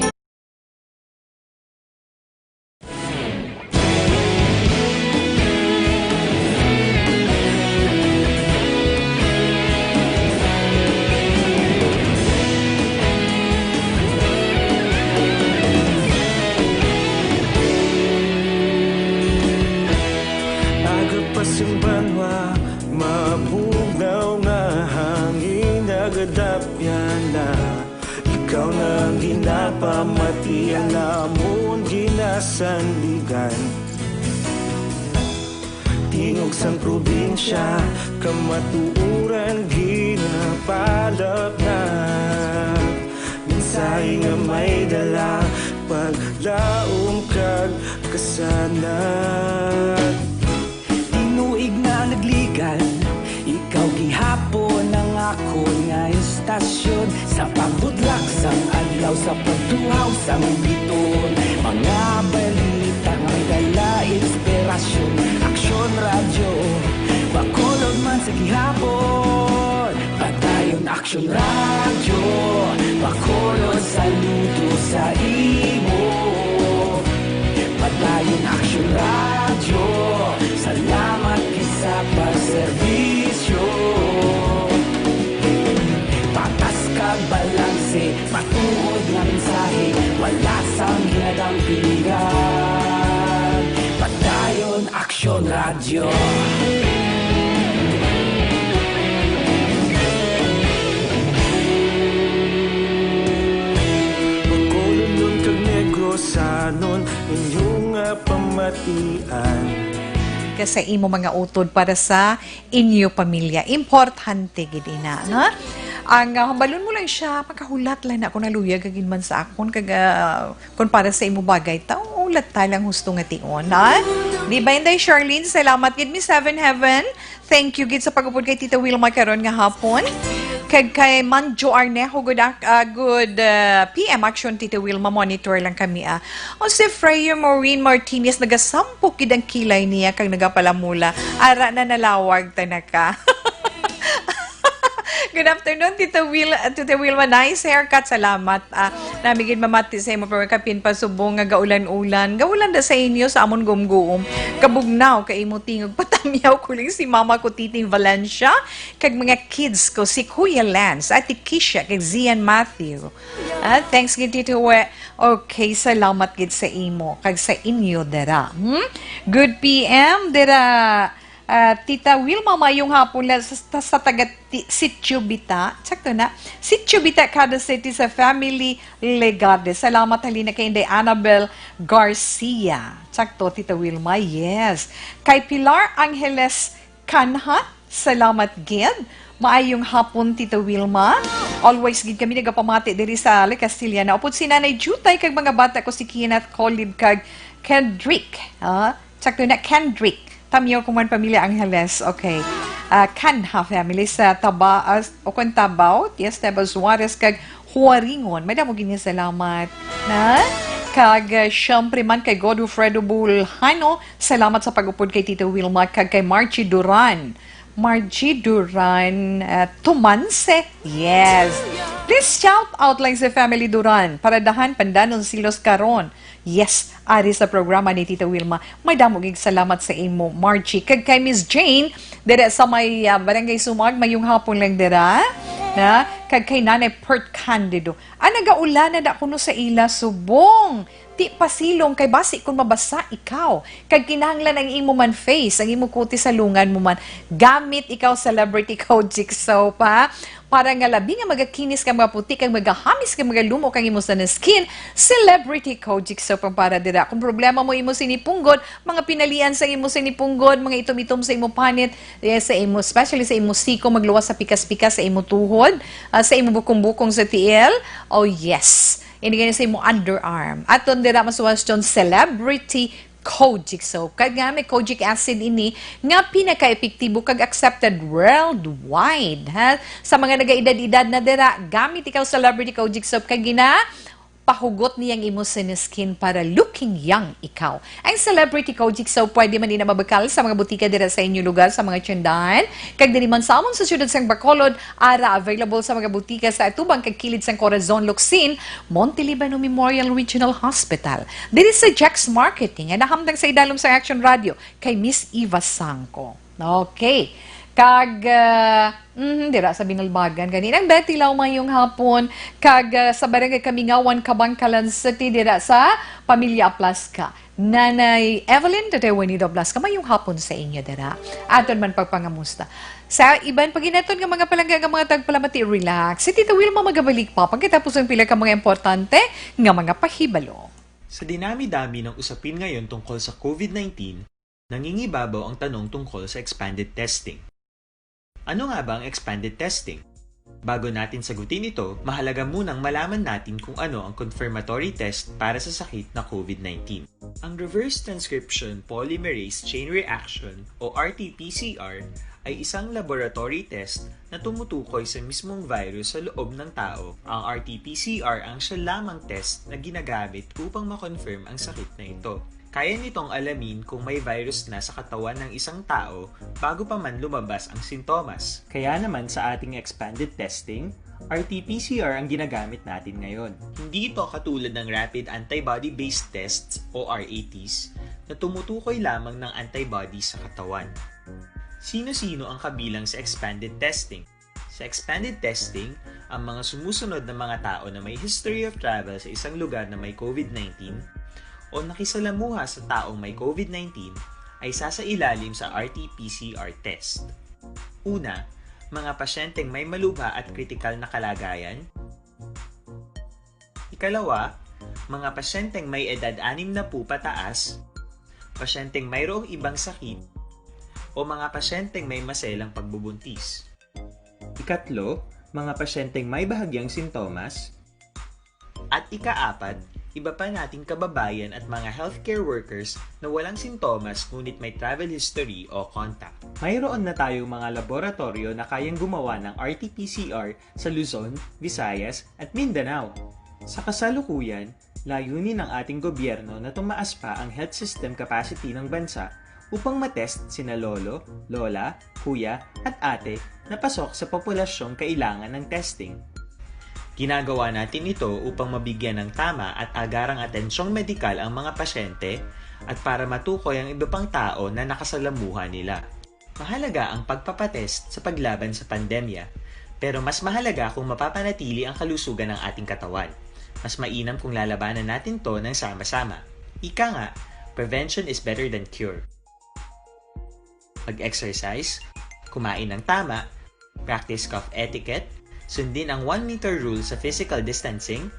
Aga pa sing banwa, mabugnaw nga hangin nagadapyan na. Ikaw na ang ginapamati, ang amon ginasandigan. Tingog sang probinsya, kamatuoran ginapalapnat. Mensahe nga may dala, paglaom kag kasanag. Tinuig na nagligan, ikaw gihapon ang akon nga istasyon. Sa pagbudlak sang adlaw, sa pagtuhaw sang biton, mga balita nga may dala inspirasyon. Aksyon Radyo, Bacolod man sa gihapon. Padayon Aksyon Radyo, Bacolod, saludo sa imo. Padayon Aksyon Radyo, salamat gid sa pagserbisyo. Patas kag balanse, matuod nga mensahe, wala sang ginadampingan. Padayon Aksyon Radyo. Bacolodnon kag Negrosanon, inyo nga pamatian. Ka sa imo mga utod para sa inyo pamilya. Importante gid ina, ha? Ang, ah, hambalon mo lang siya, makahulat lang na ako, naluyag ka gid man sa akon, kag, ah, kung para sa imo bagay, ta, hulat ta lang husto nga tion, ha? Di ba, Inday Charlene? Salamat gid, Miss Heaven Heaven. Thank you gid sa pag-upod kay Tita Wilma karon nga hapon. Kag kay Manjo Arnejo, good, ac-, ah, good, ah, P M action, Tita Wilma, monitor lang kami, ah. O si Freya Maureen Martinez, nagasampok gid ang kilay niya kag nagapalamula. Ara na, nalawag ta na ka. Good afternoon, Tita Wil-, Tita Wilma. Nice haircut. Salamat. Ah, nami gid mamati sa imo, pero kapin pa subong nga gaulan-ulan. Gaulan da sa inyo, sa amon gumguom. Kabugnaw kay imo tingog, patamyaw ko lang si Mama ko, Titing Valencia, kag mga kids ko, si Kuya Lance, Ate Kisha, kag Zian Matthew. Ah, thanks gid, Tito We. Okay, salamat gid sa imo kag sa inyo dira. Hmm? Good P M dira, ah, Tita Wilma, mayong hapon la sa, sa, sa taga ti-, Sitio Bita. Sakto na. Sitio Bita, Cadiz City, sa family Legarde. Salamat halina kay Inday Annabel Garcia. Sakto, Tita Wilma, yes. Kay Pilar Angeles Kanha, salamat gid. Maayong hapon, Tita Wilma. Always gid kami nagapamati diri sa La Castellana. Upod si Nanay Jutay kag mga bata ko, si Kenneth, Colib, kag Kendrick. Ah, sakto na, Kendrick. Tamyaw ko man, pamilya Angeles. Okay. Ah, Kanha family sa Taba-, ah, o kung Tabaw, yes, Taba Suarez, kag Huaringon. Madamo gid nga salamat. Na? Kag, ah, syempre man kay Godofredo Bulhano, salamat sa pag-upod kay Tita Wilma kag kay Margie Duran. Margie Duran, ah, Tumanse. Yes. Please shout out lang sa family Duran. Paradahan, Pandanon, Silos karon. Yes, ari sa programa ni Tita Wilma. Madamo gid salamat sa imo, Margie. Kag kay Miss Jane, dira sa may, ah, Barangay Sumag, mayong hapon lang dira. Na? Kag kay Nanay Pert Candido. Ah, nagaulan na da kuno sa ila subong. Ti pasilong kay basi kung mabasa ikaw, kag kinahanglan ang imo man face, ang imo kutis, salungan mo man. Gamit ikaw Celebrity Kojic Soap, ha? Para nga labi nga magakinis kag mga puti kag magahamis kag magalumo kang imo sa skin, Celebrity Kojic Soap ang para dira. Kung problema mo imo sinipunggod, mga pinalian sa imo sinipunggod, mga itom-itom sa imo panit, yes, sa imo, especially sa imo siko, magluwas sa pikas-pikas sa imo tuhod, ah, sa imo bukong-bukong sa tiil. Oh yes. Ini gani sa imo underarm. Aton dira masuwaston Celebrity Kojic Soap. Kag nga may kojic acid ini nga pinaka-epektibo kag accepted worldwide, ha? Sa mga nagaedad-edad na dira, gamit ikaw Celebrity Kojic Soap kag gina pahugot niya ang imo sa skin para looking young ikaw. Ang Celebrity Kojic Soap pwede man din na mabakal sa mga butika dira sa inyo lugar, sa mga tyendahan, kag diri man sa amon sa siyudad sang Bacolod, ara available sa mga butika sa atubang kag kilid sang Corazon Locsin, Monte Libano Memorial Regional Hospital. Diri sa Jex Marketing, nga nahamtang sa idalom sa Action Radio, kay Miss Eva Sangco. Okay. Kag, ah, mhm, dira sa Binalbagan. Gani, ang Betty Lau, mayong hapon. Kag, ah, sa Barangay Kamingawan, Kabankalan City, dira sa Pamilya Aplasca. Nanay Evelyn, Tatay Juanito Aplasca, mayong hapon sa inyo, dira. Aton man pagpangamusta. Sa iban paginaton nga mga palangga nga mga tagpalamati, relax. Si Tita Wilma magabalik pa pagkatapos ang pila ka mga importante nga mga pahibalo. Sa dinami-dami ng usapin ngayon tungkol sa COVID nineteen, nangingibabaw ang tanong tungkol sa expanded testing. Ano nga ba ang expanded testing? Bago natin sagutin ito, mahalaga munang malaman natin kung ano ang confirmatory test para sa sakit na COVID nineteen. Ang reverse transcription polymerase chain reaction o R T P C R ay isang laboratory test na tumutukoy sa mismong virus sa loob ng tao. Ang R T P C R ang siya lamang test na ginagamit upang ma-confirm ang sakit na ito. Kaya nitong alamin kung may virus na sa katawan ng isang tao bago pa man lumabas ang sintomas. Kaya naman sa ating expanded testing, R T P C R ang ginagamit natin ngayon. Hindi ito katulad ng rapid antibody-based tests o R A Ts na tumutukoy lamang ng antibody sa katawan. Sino-sino ang kabilang sa expanded testing? Sa expanded testing, ang mga sumusunod na mga tao na may history of travel sa isang lugar na may COVID nineteen o nakisalamuha sa taong may COVID nineteen ay sasailalim sa R T P C R test. Una, mga pasyenteng may malubha at kritikal na kalagayan. Ikalawa, mga pasyenteng may edad anim na po pataas, pasyenteng mayroong ibang sakit, o mga pasyenteng may maselang pagbubuntis. Ikatlo, mga pasyenteng may bahagyang sintomas. At ikaapat, iba pa nating kababayan at mga healthcare workers na walang sintomas ngunit may travel history o contact. Mayroon na tayong mga laboratoryo na kayang gumawa ng R T P C R sa Luzon, Visayas, at Mindanao. Sa kasalukuyan, layunin ng ating gobyerno na tumaas pa ang health system capacity ng bansa upang matest sina lolo, lola, kuya, at ate na pasok sa populasyong kailangan ng testing. Ginagawa natin ito upang mabigyan ng tama at agarang atensyong medikal ang mga pasyente at para matukoy ang iba pang tao na nakasalamuha nila. Mahalaga ang pagpapatest sa paglaban sa pandemya, pero mas mahalaga kung mapapanatili ang kalusugan ng ating katawan. Mas mainam kung lalabanan natin to ng sama-sama. Ika nga, prevention is better than cure. Mag-exercise, kumain ng tama, practice cough etiquette, sundin ang one meter rule sa physical distancing,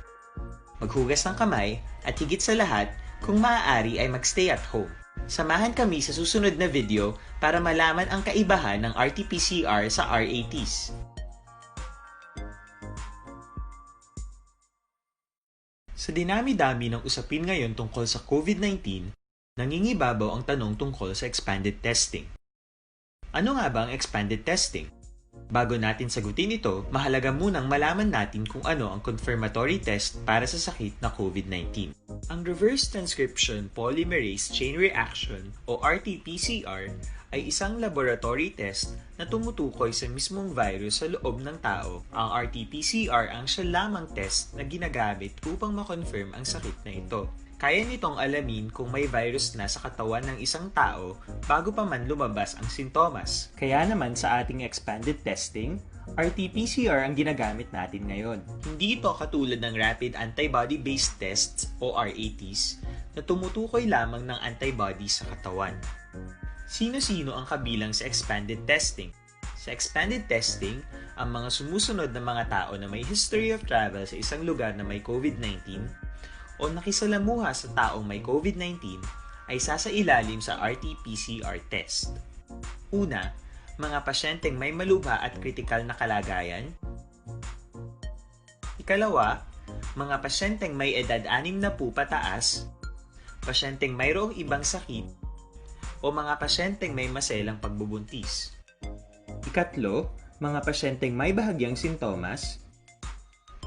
maghugas ng kamay, at higit sa lahat, kung maaari ay mag-stay at home. Samahan kami sa susunod na video para malaman ang kaibahan ng R T P C R sa R A Ts. Sa dinami-dami ng usapin ngayon tungkol sa COVID nineteen, nangingibabaw ang tanong tungkol sa expanded testing. Ano nga ba ang expanded testing? Bago natin sagutin ito, mahalaga munang malaman natin kung ano ang confirmatory test para sa sakit na COVID nineteen. Ang reverse transcription polymerase chain reaction o R T P C R ay isang laboratory test na tumutukoy sa mismong virus sa loob ng tao. Ang R T P C R ang siya lamang test na ginagamit upang ma-confirm ang sakit na ito. Kaya nitong alamin kung may virus na sa katawan ng isang tao bago pa man lumabas ang sintomas. Kaya naman sa ating expanded testing, R T P C R ang ginagamit natin ngayon. Hindi ito katulad ng rapid antibody-based tests o R A Ts na tumutukoy lamang ng antibody sa katawan. Sino-sino ang kabilang sa expanded testing? Sa expanded testing, ang mga sumusunod na mga tao na may history of travel sa isang lugar na may COVID nineteen o nakisalamuha sa taong may COVID nineteen ay sasailalim sa R T P C R test. Una, mga pasyenteng may malubha at kritikal na kalagayan. Ikalawa, mga pasyenteng may edad anim na po pataas, pasyenteng mayroong ibang sakit, o mga pasyenteng may maselang pagbubuntis. Ikatlo, mga pasyenteng may bahagyang sintomas.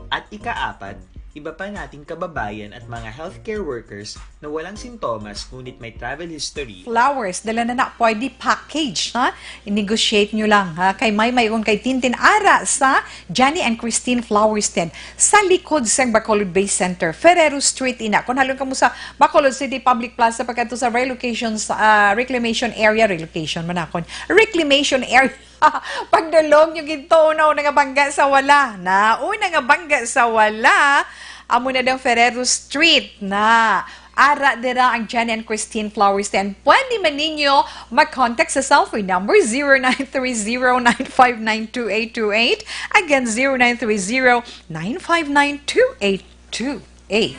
At ikaapat, iba pa nating kababayan at mga healthcare workers na walang sintomas ngunit may travel history. Flowers, dala na na, pwede package, ha? I-negotiate nyo lang, ha? Kay May May, kung kay Tintin, ara sa Johnny and Christine Flowers Tent, sa likod sang Bacolod Bay Center, Ferrero Street, ina. Kung halong kamo sa Bacolod City Public Plaza, pagkadto sa relocation, sa, ah, reclamation area, relocation man akon, reclamation area. Pagdulong nyo ginto, una-una nga bangga sa wala. Na, una nga bangga sa wala, amo na dang Ferrero Street na. Ara dira ang Jen and Christine Flowers Tent. Pwede man ninyo mag-contact sa cellphone number zero nine three zero nine five nine two eight two eight. Again, zero nine three zero nine five nine two eight two eight.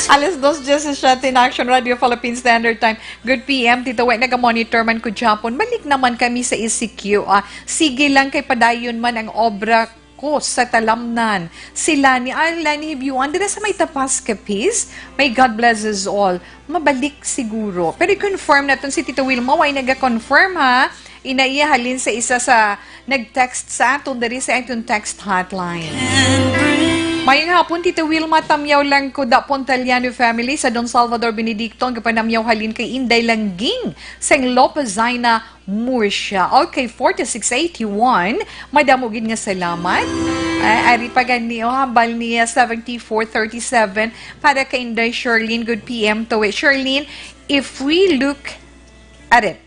Alas dos diyesisiete in Action Radio Philippine Standard Time. Good P M, Tito Wet, naga-monitor man ko gihapon. Balik naman kami sa E C Q, ah. Sige lang kay padayon man ang obra ko sa talamnan. Si Lani, ay, Lani Hibiuan, dira sa may Tapas Capiz. May God bless us all. Mabalik siguro. Pero i-confirm naton si Tito Wilma, way naga-confirm, ha? Ina iya halin sa isa sa nag-text sa aton diri sa aton text hotline. Mayong hapon, Tito Wilma, tamyaw lang ko da Pontaliano family sa Don Salvador Benedicto, ang kapanamyaw halin kay Inday Langging sang Lopezina, Murcia. Okay, forty-six eighty-one, madamo gid nga salamat. Ay, ari pa gani, oh, hambal niya, seventy-four thirty-seven, para kay Inday Charlene, good P M to it. Charlene, if we look at it,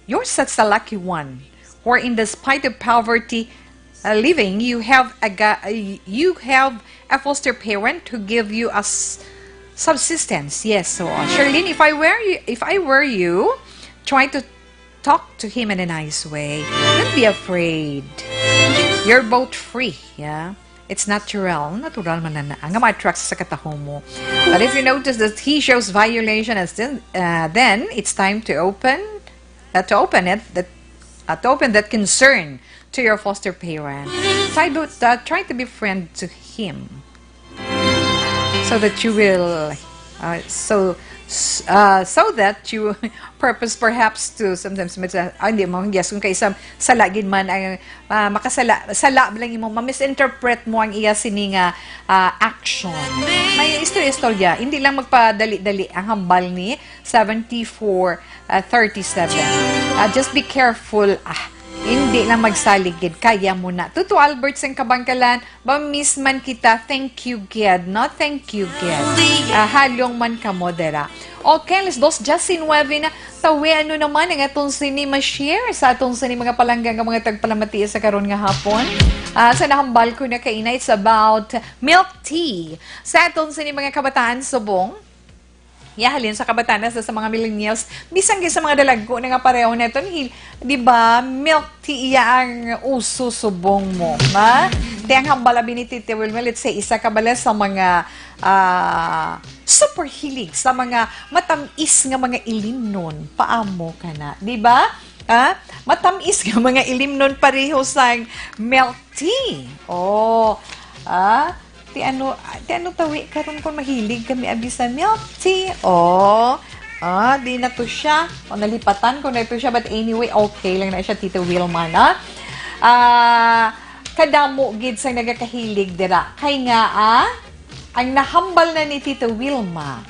you're such a lucky one, wherein despite of poverty, uh, living, you have a ga-, uh, you have a foster parent who give you a s-, subsistence. Yes, so, uh, Charlene, if I were you, if I were you, try to talk to him in a nice way. Don't be afraid. You're both free, yeah? It's natural. Natural man na na nga ma-attract sa katahom mo. But if you notice that he shows violation, and then, uh, then it's time to open, uh, to open it, that, uh, to open that concern to your foster parent. Try to, uh, try to be friend to him, so that you will, uh, so, s-, uh, so that you purpose perhaps to sometimes, ah, hindi mo, yes, kung kaisa, sala gid man ang, ah, makasala, sala lang imo, ma-misinterpret mo ang iya sini nga, ah, action. May istorya-istorya, hindi lang magpadali-dali ang hambal ni seventy-four, ah, thirty-seven. Ah, just be careful, ah, hindi lang magsalig gid, kaya mo na. Tuto Albert sang Kabangkalan, Mamiss man kita, thank you gid, no? Thank you gid. Ah, halong man kamo dira. Okay, alas dos diyesinuebe na. Tawi, ano naman ang aton sini ma-share sa aton sini mga palangga nga mga tagpalamati sa karon nga hapon? Ah, sa nahambal ko na kaina, it's about milk tea. Sa aton sini mga kabataan subong, ya, halin sa kabataan, sa, sa mga millennials, bisan gid sa mga dalagko na nga pareho naton, hi-, di ba, milk tea iya ang uso subong mo, ba? Ti ang hambal abi ni Tita Wilma, let's say, isa ka bala sa mga, ah, super hilig sa mga matamis nga mga ilimnon, paamo ka na, di ba? Ah, matamis nga mga ilimnon pareho sang milk tea. Oh, ah, ti ano, ti ano tawi karon kung mahilig kami abi sa milk tea. Oh, ah, di na to siya. O, nalipatan ko na ito siya, but anyway, okay lang na siya, Tita Wilma, na. Ah, kadamo gid sa nagakahilig dira. Kay nga, ah, ang nahambal na ni Tita Wilma,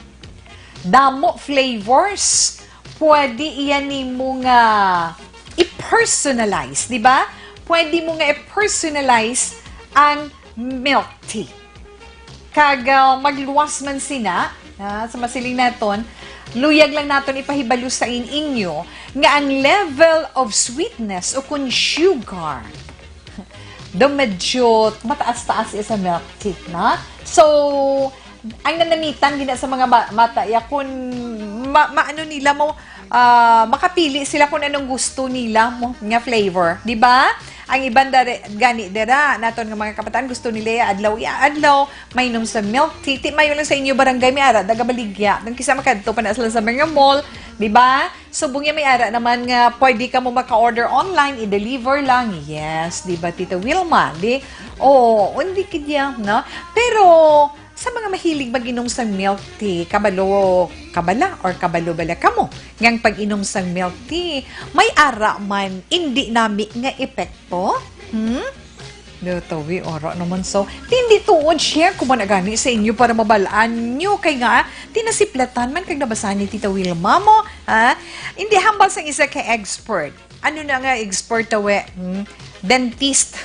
damo flavors. Pwede iya nimo nga i-personalize, di ba? Pwede mo nga i-personalize ang milk tea. Kag, ah, magluwas man sina, ah, sa masiling naton, Luyag lang naton ipahibalo sa in-, inyo nga ang level of sweetness o kun sugar do medyo mataas-taas iya sa milk tea na. So, ang nanamitan gina sa mga ba-, bata ya kun ma-, maano nila mo, ah, makapili sila kung anong gusto nila mo nga flavor, di ba? Ang iban dare, gani dira naton nga mga kabataan gusto nila ya adlaw ya adlaw mainom sa milk tea. Ti mayo lang sa inyo barangay may ara daga baligya. Nang kisa makadto pa na sila sa mga mall, di ba? Subong ya may ara naman nga pwede ka mo maka-order online, i-deliver lang. Yes, di ba, Tita Wilma? Di? Oo, hindi kidya, no? Pero sa mga mahilig mag-inom sang milk tea, kabalo, kabala, or kabalo bala kamo ngang pag-inom sang milk tea, may ara man, hindi nami nga epekto? Hmm? Datawi, ara naman. So, hindi tuod, share ko man gani sa inyo para mabalaan nyo. Kay nga, tinasiplatan man kag nabasa ni Tita Wilma mo, ha? Hindi hambal sang isa ka expert. Ano na nga expert, tawe? Hmm? Dentist.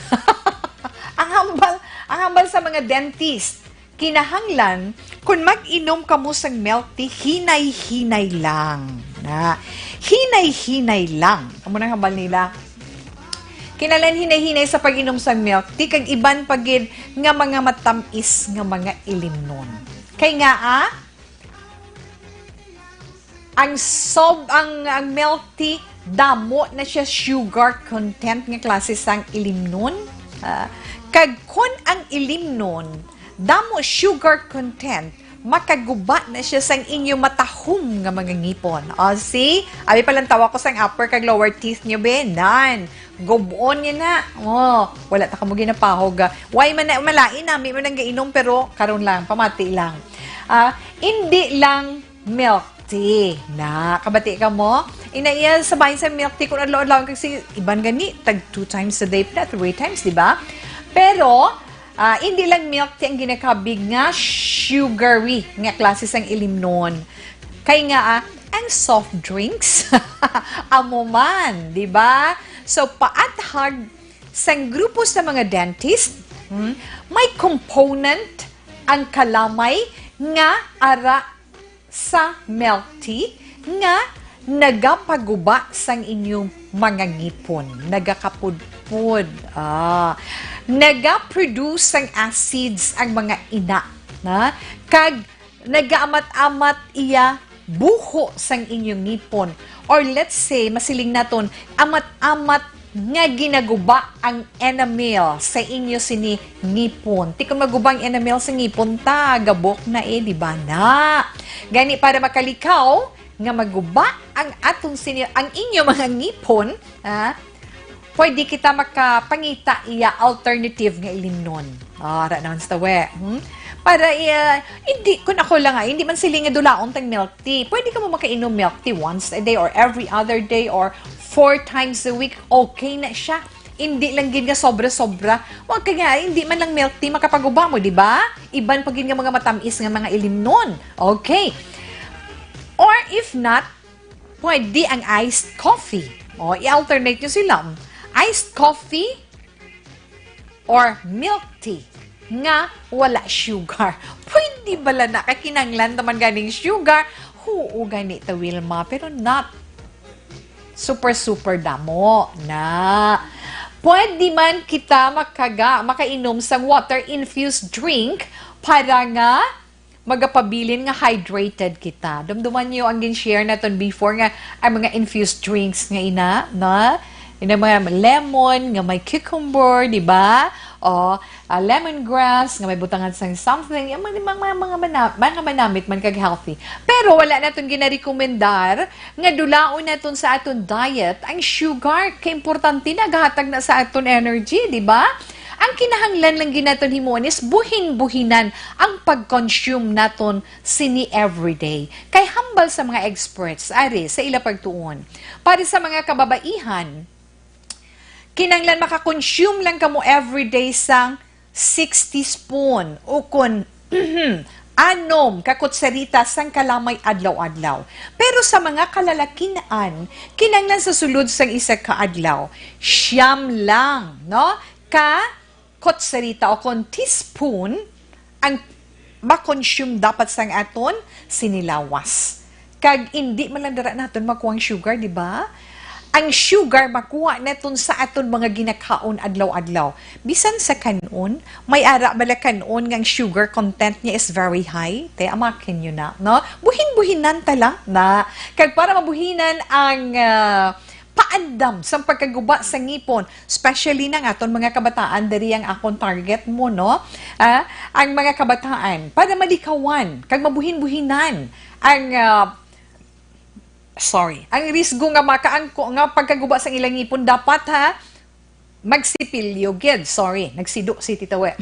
Ang hambal, ang hambal sa mga dentist, kinahanglan, kung mag-inom kamo sang milk tea, hinay-hinay lang. Na, hinay-hinay lang. Amo nang hambal nila. Kinahanglan hinay-hinay sa pag-inom sang milk tea, kag iban pa gid nga mga matamis nga mga ilimnon. Kay nga, ah, ang sob-, ang, ang milk tea, damo na siya sugar content nga klase sang ilimnon. Ah, kag kun ang ilimnon, damo sugar content, makaguba na siya sang inyo matahom nga mga ngipon. O, see? Abi pa lang tawa ko sang upper kag lower teeth niyo, be. Nan, gubon niya na. Oh, wala ta kamo ginapahog, ah. Why man na, malain nami man ang gainom, pero karon lang, pamati lang. Ah, hindi lang milk tea. Na, kabati ka mo? Ina iya sa bahin sa milk tea kung adlaw-adlaw kasi iban gani, tag two times a day pa, three times, di ba? Pero, ah, hindi lang milk tea ang ginakabig nga sugary nga klase sang ilimnon. Kay nga, ah, ang soft drinks, amo man, di ba? So, paathag sang grupo sa mga dentist, hmm, may component ang kalamay nga ara sa milk tea nga nagapaguba sang inyong mga ngipon, nagakapudpod, ah, nagaproduce sang acids ang mga ina, na, kag nagaamat-amat iya buho sang inyong ngipon. Or let's say, masiling naton, amat-amat nga ginaguba ang enamel sa inyo sini ngipon. Ti kon maguba ang enamel sa ngipon ta, gabok na eh, di ba na? Gani para makalikaw nga maguba ang aton sini, ang inyo mga ngipon, ha? Pwede kita makapangita iya alternative nga ilimnon. Ah, ara naman sa tawe. Hmm? Para iya, hindi, kung ako lang, ah, hindi man sila nga dulaon tang milk tea. Pwede ka mo makainom milk tea once a day or every other day or four times a week. Okay na siya. Hindi lang gid nga sobra-sobra. Wa kay nga, hindi man lang milk tea makapaguba mo, di ba? Iban pa gid nga mga matamis nga mga ilimnon. Okay. Or if not, pwede ang iced coffee. O, i-alternate nyo sila. Iced coffee or milk tea nga wala sugar. Pwede bala na, kay kinanglan naman ganing sugar? Huo gani ta, Wilma, pero not super, super damo na. Pwede man kita makaga, makainom sang water-infused drink para nga magapabilin nga hydrated kita. Dumduman niyo ang gin-share naton before nga ang mga infused drinks nga ina, no? Ina mga lemon, nga may cucumber, di ba? O, ah, lemongrass, nga may butangan sang something, yung mga, mga, mga, mana-, mga manamit man kag healthy. Pero wala naton ginarekomendar nga dulaon naton sa aton diet ang sugar. Kay importante na, gahatag na sa aton energy, di ba? Ang kinahanglan lang gid naton himuon is buhin-buhinan ang pag-consume naton sini everyday. Kay hambal sa mga experts, ari, sa ila pagtuon, para sa mga kababaihan, kinahanglan maka-consume lang kamo everyday sang six teaspoon o kun anom ka kutsarita sang kalamay adlaw-adlaw. Pero sa mga kalalakin-an, kinahanglan sa sulod sang isa ka adlaw, siyam lang, no? Ka kutsarita o kon teaspoon ang ma-consume dapat sang aton sinilawas. Kag indi man lang dira naton makuha ang sugar, di ba? Ang sugar makuha naton sa aton mga ginakaon adlaw-adlaw. Bisan sa kanon, may ara bala kanon nga ang sugar content niya is very high. Te, amakin nyo na, no? Buhin-buhinan ta lang na. Kag para mabuhinan ang ah, paandam sang pagkaguba sa ngipon, especially na nga aton mga kabataan, diri ang akon target mo, no? Ah, ang mga kabataan, para malikawan, kag mabuhin-buhinan ang ah, sorry, ang risgo nga makaangko nga pagkaguba sa ilang ngipon, dapat ha, magsipilyo gid. Sorry, nagsido si Tita We.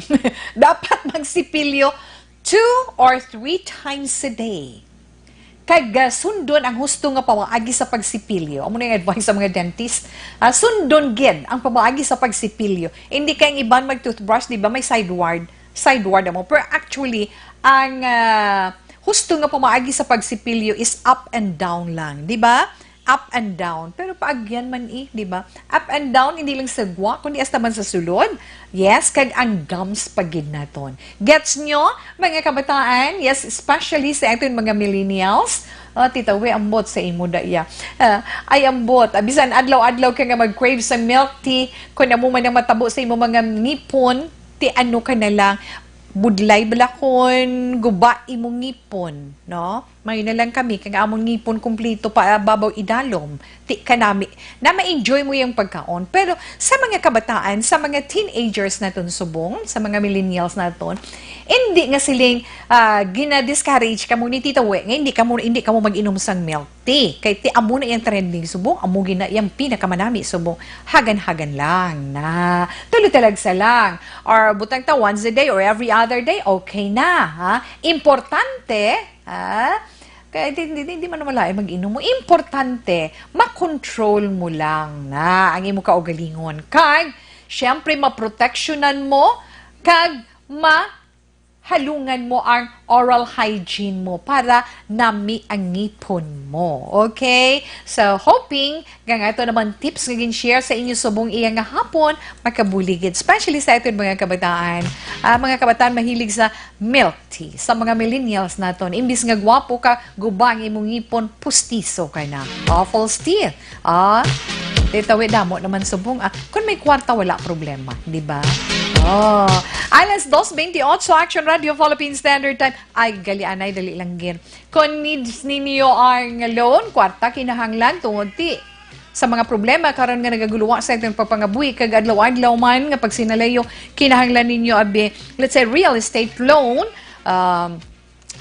Dapat magsipilyo two or three times a day. Kag ah, sundon ang husto nga pamaagi sa pagsipilyo. Amo na yung advice sa mga dentist. Ah, sundon gid ang pamaagi sa pagsipilyo. Hindi kay ang iban mag-toothbrush, di ba, may sideward. Sideward amo. Pero actually, ang ah, husto nga pamaagi sa pagsipilyo is up and down lang, di ba? Up and down. Pero paagyan man eh, di ba? Up and down, hindi lang sa gwa, kundi hasta man sa sulod. Yes, kag ang gums pa gid naton. Gets nyo, mga kabataan? Yes, especially sa aton mga millennials. Oh, Tita We, ambot sa imo, daya. Ah, ay, ambot. Ah, bisan adlaw-adlaw ka nga mag-crave sa milk tea, kung amo man ang matabo sa imo mga ngipon, ti ano ka na lang, budlay balakon, guba imo ngipon, no? Mayo na lang kami, kag amon ngipon kumplito pa babaw idalom. Ti kanami, na ma-enjoy mo yung pagkaon. Pero sa mga kabataan, sa mga teenagers naton subong, sa mga millennials naton, hindi nga siling ah, gina-discourage kamo ni Tita We nga hindi kamo, hindi kamo mag-inom sang milk tea. Kay ti amo na yung trending subong, amo gina yung pinakamanami subong, hagan-hagan lang na. Tulo talagsa lang. Or butang ta once a day or every other day, okay na, ha? Importante, ha? Kaya di, di, di, di man malain mag-inom mo. Importante, makontrol mo lang na ang imo kaugalingon. Kag, syempre, maproteksyonan mo, kag ma halungan mo ang oral hygiene mo para nami ang ngipon mo. Okay? So, hoping nga nga ito naman tips nga gin-share sa inyo subong iya nga hapon, makabuligid. Especially sa aton mga kabataan. Ah, mga kabataan mahilig sa milk tea. Sa mga millennials naton, imbis nga gwapo ka, guba ang imong ngipon, pustiso ka na. Awful tea. Ah, Tita We, damo naman subong. Ah, kung may kwarta, wala problema, di ba? Oh. Alas dos veintiocho, Action Radio Philippine Standard Time. Ay, gali anay, dali lang gid. Kung needs ninyo ang loan, kwarta kinahanglan tungod ti sa mga problema karon nga nagaguluwa sa atong pagpangabuhi kag adlaw-adlaw man nga pagsinalayo, kinahanglan ninyo abi, let's say, real estate loan, um,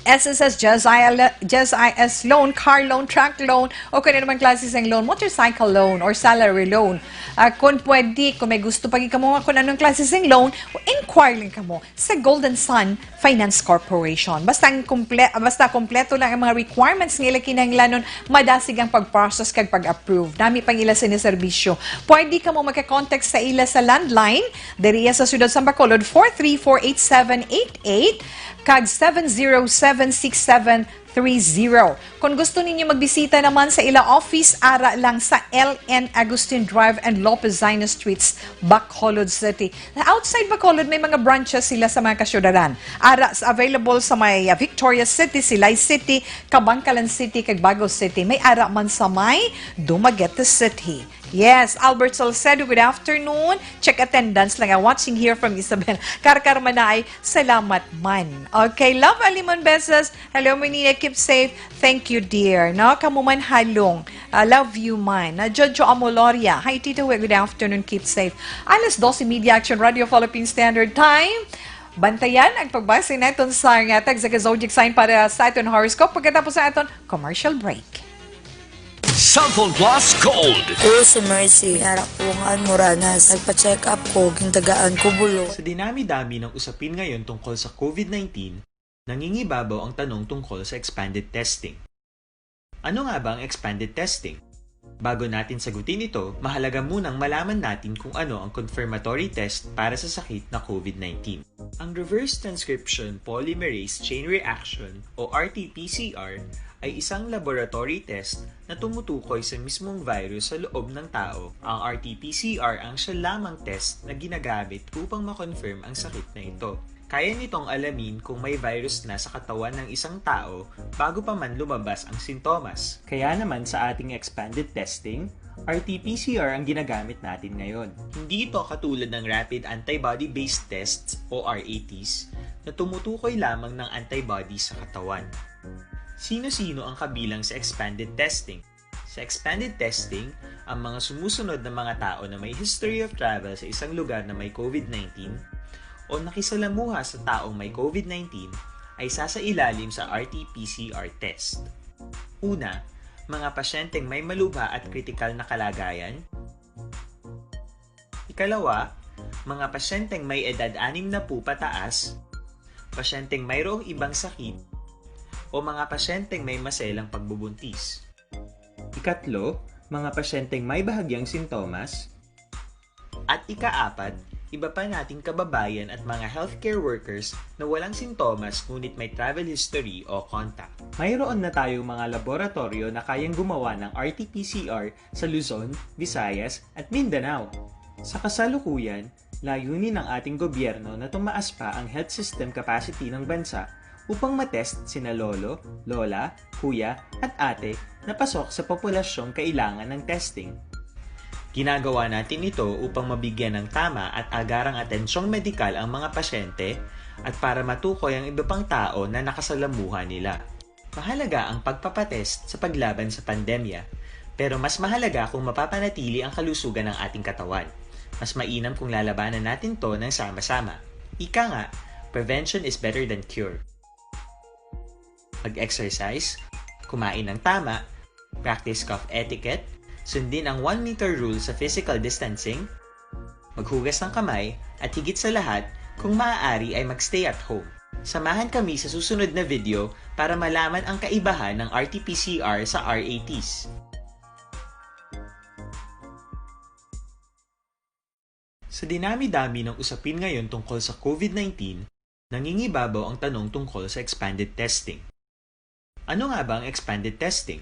S S S, J S I L, J S I S loan, car loan, truck loan, o kung ano naman klase sang loan, motorcycle loan, or salary loan. Ah, kung pwede, kung may gusto pa gid kamo nga kung anong klase sang loan, inquire lang kamo sa Golden Sun Finance Corporation. Basta ang kumple-, basta kompleto lang ang mga requirements nga ila kinahanglanon, madasig ang pag-process kag pag-approve. Nami pang ila sini serbisyo. Pwede kamo magka-contact sa ila sa landline, diri sa Siyudad sang Bacolod, four three four eight seven eight eight, kag seven zero seven six seven three zero. Kung gusto ninyo magbisita naman sa ila office, ara lang sa L N Agustin Drive and Lopez Zayna Streets, Bacolod City. Outside Bacolod, may mga branches sila sa mga kasyudaran. Ara s-, available sa may, uh, Victoria City, Silay City, Kabankalan City, kag Bago City. May ara man sa may Dumaguete City. Yes, Albert Salcedo, good afternoon. Check attendance lang. I'm watching here from Isabel. Karkar Manay, salamat man. Okay, love Alimon Beses. Hello, Manila. Keep safe. Thank you, dear. No, kamo man halong. I love you man. Na Jojo Amoloria. Hi, Tito We. Good afternoon. Keep safe. Alas dos y media, Action Radio Philippine Standard Time. Bantayan ang pagbasa naton sa nga tag sa zodiac sign para sa aton horoscope pagkatapos sa aton commercial break. Cellphone Plus Gold. Ako si Mercy. Ara ko ang Almoranas. Nagpa-check up ko, gintagaan ko bulo. Sa dinami-dami ng usapin ngayon tungkol sa COVID nineteen, nangingibabaw ang tanong tungkol sa expanded testing. Ano nga ba ang expanded testing? Bago natin sagutin ito, mahalaga munang malaman natin kung ano ang confirmatory test para sa sakit na COVID nineteen. Ang reverse transcription polymerase chain reaction o R T P C R ay isang laboratory test na tumutukoy sa mismong virus sa loob ng tao. Ang R T P C R ang siya lamang test na ginagamit upang ma-confirm ang sakit na ito. Kaya nitong alamin kung may virus na sa katawan ng isang tao bago pa man lumabas ang sintomas. Kaya naman sa ating expanded testing, R T P C R ang ginagamit natin ngayon. Hindi ito katulad ng rapid antibody-based tests o R A Ts na tumutukoy lamang ng antibody sa katawan. Sino-sino ang kabilang sa expanded testing? Sa expanded testing, ang mga sumusunod na mga tao na may history of travel sa isang lugar na may COVID nineteen o nakisalamuha sa taong may COVID nineteen ay sasailalim sa R T P C R test. Una, mga pasyenteng may malubha at kritikal na kalagayan. Ikalawa, mga pasyenteng may edad anim na po pataas, pasyenteng mayroong ibang sakit, o mga pasyenteng may maselang pagbubuntis. Ikatlo, mga pasyenteng may bahagyang sintomas. At ikaapat, iba pa nating kababayan at mga healthcare workers na walang sintomas ngunit may travel history o contact. Mayroon na tayong mga laboratoryo na kayang gumawa ng R T P C R sa Luzon, Visayas, at Mindanao. Sa kasalukuyan, layunin ng ating gobyerno na tumaas pa ang health system capacity ng bansa upang matest sina lolo, lola, kuya, at ate na pasok sa populasyong kailangan ng testing. Ginagawa natin ito upang mabigyan ng tama at agarang atensyong medikal ang mga pasyente at para matukoy ang iba pang tao na nakasalamuha nila. Mahalaga ang pagpapatest sa paglaban sa pandemya, pero mas mahalaga kung mapapanatili ang kalusugan ng ating katawan. Mas mainam kung lalabanan natin 'to ng sama-sama. Ika nga, prevention is better than cure. Mag-exercise, kumain ng tama, practice cough etiquette, sundin ang one meter rule sa physical distancing, maghugas ng kamay, at higit sa lahat, kung maaari ay mag-stay at home. Samahan kami sa susunod na video para malaman ang kaibahan ng R T P C R sa R A Ts. Sa dinami-dami ng usapin ngayon tungkol sa COVID nineteen, nangingibabaw ang tanong tungkol sa expanded testing. Ano nga ba ang expanded testing?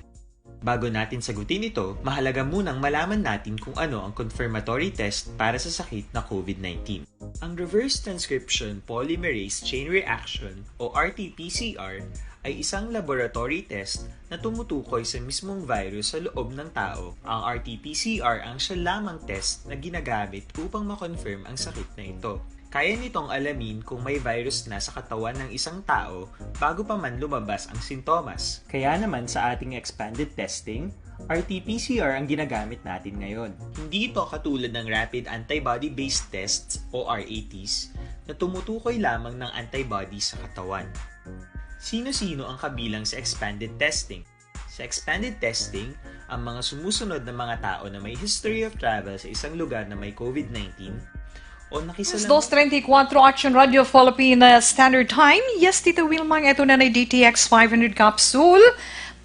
Bago natin sagutin ito, mahalaga munang malaman natin kung ano ang confirmatory test para sa sakit na COVID nineteen. Ang reverse transcription polymerase chain reaction o R T P C R ay isang laboratory test na tumutukoy sa mismong virus sa loob ng tao. Ang R T P C R ang siya lamang test na ginagamit upang ma-confirm ang sakit na ito. Kaya nitong alamin kung may virus na sa katawan ng isang tao bago pa man lumabas ang sintomas. Kaya naman sa ating expanded testing, R T P C R ang ginagamit natin ngayon. Hindi ito katulad ng rapid antibody-based tests o R A Ts na tumutukoy lamang ng antibody sa katawan. Sino-sino ang kabilang sa expanded testing? Sa expanded testing, ang mga sumusunod na mga tao na may history of travel sa isang lugar na may COVID nineteen o Alas nakisalamuha dos treinta y cuatro, Action Radio Philippines Standard Time. Yes, Tita Wilma, ito na na D T X five hundred capsule.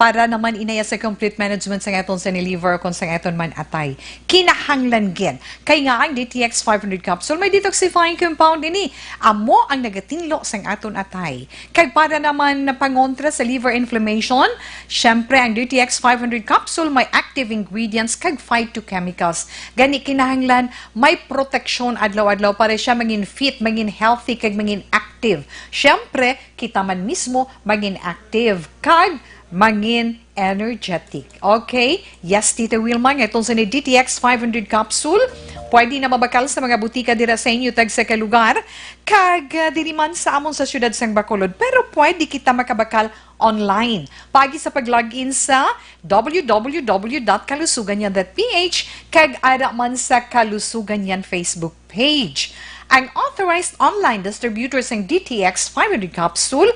Para naman inaya sa complete management sa aton sa liver kung sa aton man atay. Kinahanglan gid. Kay nga ang D T X five hundred capsule may detoxifying compound ini. Amo ang nagatinlo sang aton atay. Kag para naman na pangontra sa liver inflammation, syempre ang D T X five hundred capsule may active ingredients kag phytochemicals. Gani kinahanglan may proteksyon adlaw-adlaw para siya mangin fit, mangin healthy, kag mangin active. Syempre, kita man mismo mangin active kag mangin energetic. Okay? Yes, Tita Wilma, nga itong sa ni D T X five hundred capsule, pwede na mabakal sa mga butika dira sa inyo tagsa ka lugar, kag, ah, diri man sa amon sa siyudad sang Bacolod. Pero pwede kita makabakal online. Paagi sa pag-login sa W W W dot kalusugan yan dot P H kag ara man sa Kalusugan Yan Facebook page. Ang authorized online distributor sang D T X five hundred capsule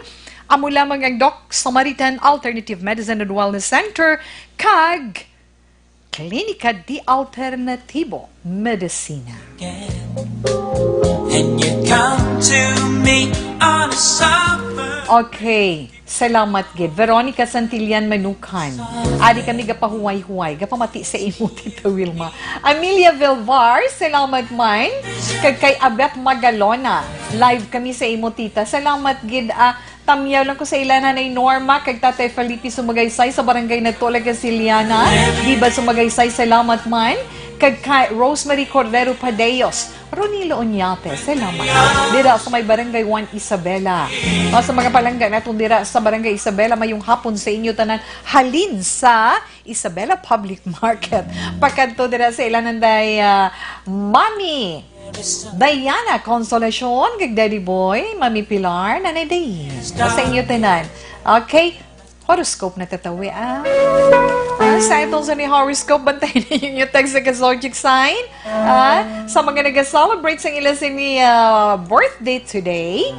amo lamang ang Doc Samaritan Alternative Medicine and Wellness Center kag Klinika de Alternatibo Medicina. And you come to me on a summer. Okay, salamat gid. Veronica Santillan Manukan. Ari kami gapahuway-huway, gapamati sa imo, Tita Wilma. Amelia Vilvar, salamat man. Kag kay Abet Magalona, live kami sa imo, Tita. Salamat gid, ah, tamyaw lang ko sa ila Nanay Norma, kag Tatay Felipe Sumagaysay sa Barangay Nagtola, Casiliana. Diva Sumagaysay, salamat man. Kag kay Rosemary Cordero Padeos, Ronilo Oñate, salamat. Dira sa may Barangay One Isabela. O, sa mga palangga naton dira sa Barangay Isabela, mayong hapon sa inyo tanan. Halin sa Isabela Public Market. Pakadto dira sa ila nanday, ah, Mami Diana Consolacion, kag Daddy Boy, Mami Pilar, Nanay Day. Sa inyo tanan. Okay. Horoscope na tatawi, ah. Ah, sa atong sa ni horoscope, bantayan ninyo yung text sa zodiac sign. Ah, sa mga nag-celebrate sa ila sini, ah, birthday today,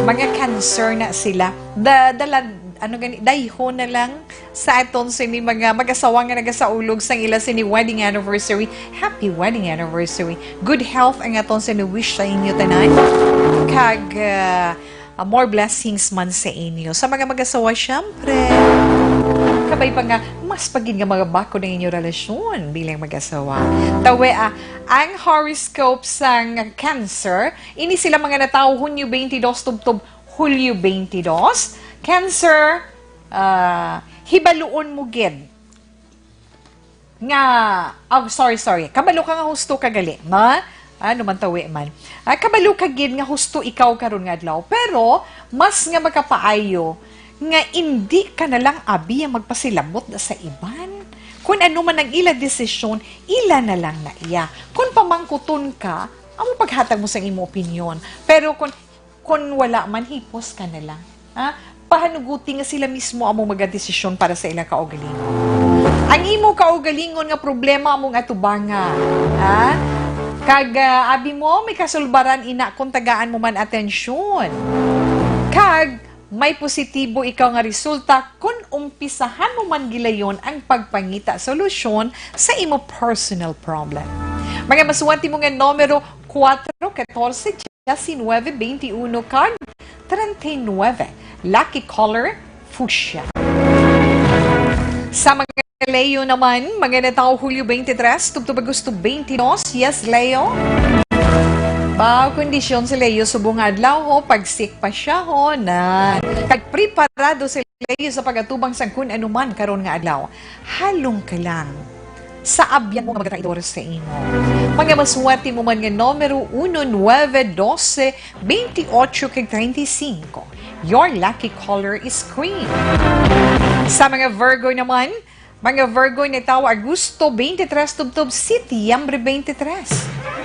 mga Cancer na sila. Da, dala, ano gani, dayho na lang sa aton sini mga mag-asawa nga nagasaulog sang ila sini wedding anniversary. Happy wedding anniversary. Good health ang aton sini wish sa inyo tanan. Kag, ah, ah, more blessings man sa inyo. Sa mga mag-asawa, syempre. Kabay pa nga, mas pagid nga mga bako ng inyong relasyon bilang mag-asawa. Tawi, ah, ang horoscope sang Cancer, ini sila mga natawo Hunyo twenty-two tubtob Hulyo twenty-two. Cancer, ah, hibaluon mo gid nga, oh, sorry, sorry. Kabalo ka nga husto ka gali, ma? Ano man tawi man. Ah, kabalo ka gid nga husto ikaw karon nga adlaw, pero mas nga makapaayo nga indi ka na lang abi ang magpasilabot na sa iban. Kung ano man ang ila desisyon, ila na lang na iya. Kung pamangkuton ka, amo paghatag mo sa imo opinyon. Pero kung, kung wala man, hipos ka na lang. Ha? Pahanuguti nga sila mismo amo magadesisyon para sa ilang kaugalingon. Ang imo kaugalingon nga problema among atubanga. Ha? Kag, ah, abi mo, may kasulbaran ina kung tagaan mo man atensyon. Kag may positibo ikaw nga resulta kon umpisahan mo man gilayon ang pagpangita solusyon sa imo personal problem. Mga masuwati mo nga numero, kuwatro, katorse, diecinueve, veintiuno, kag treinta y nueve. Lucky color, fuchsia. Sa mga Leo naman, mga natawo Hulyo twenty-three, tubtob Agosto twenty-two. Yes, Leo. Ba, kondisyon si Leo subong nga adlaw, ho, pagsik pa siya, ho, na. Kag preparado si Leo sa pagatubang sa kun anuman karon nga adlaw. Halong ka lang sa abyan mo nga mga traidor sa imo. Mga masuwati mo man nga numero, uno, nueve, doce, veintiocho, kag treinta y cinco. Your lucky color is green. Sa mga Virgo naman, mga Virgo, natawo Agosto twenty-three tubtob Setyembre twenty-three.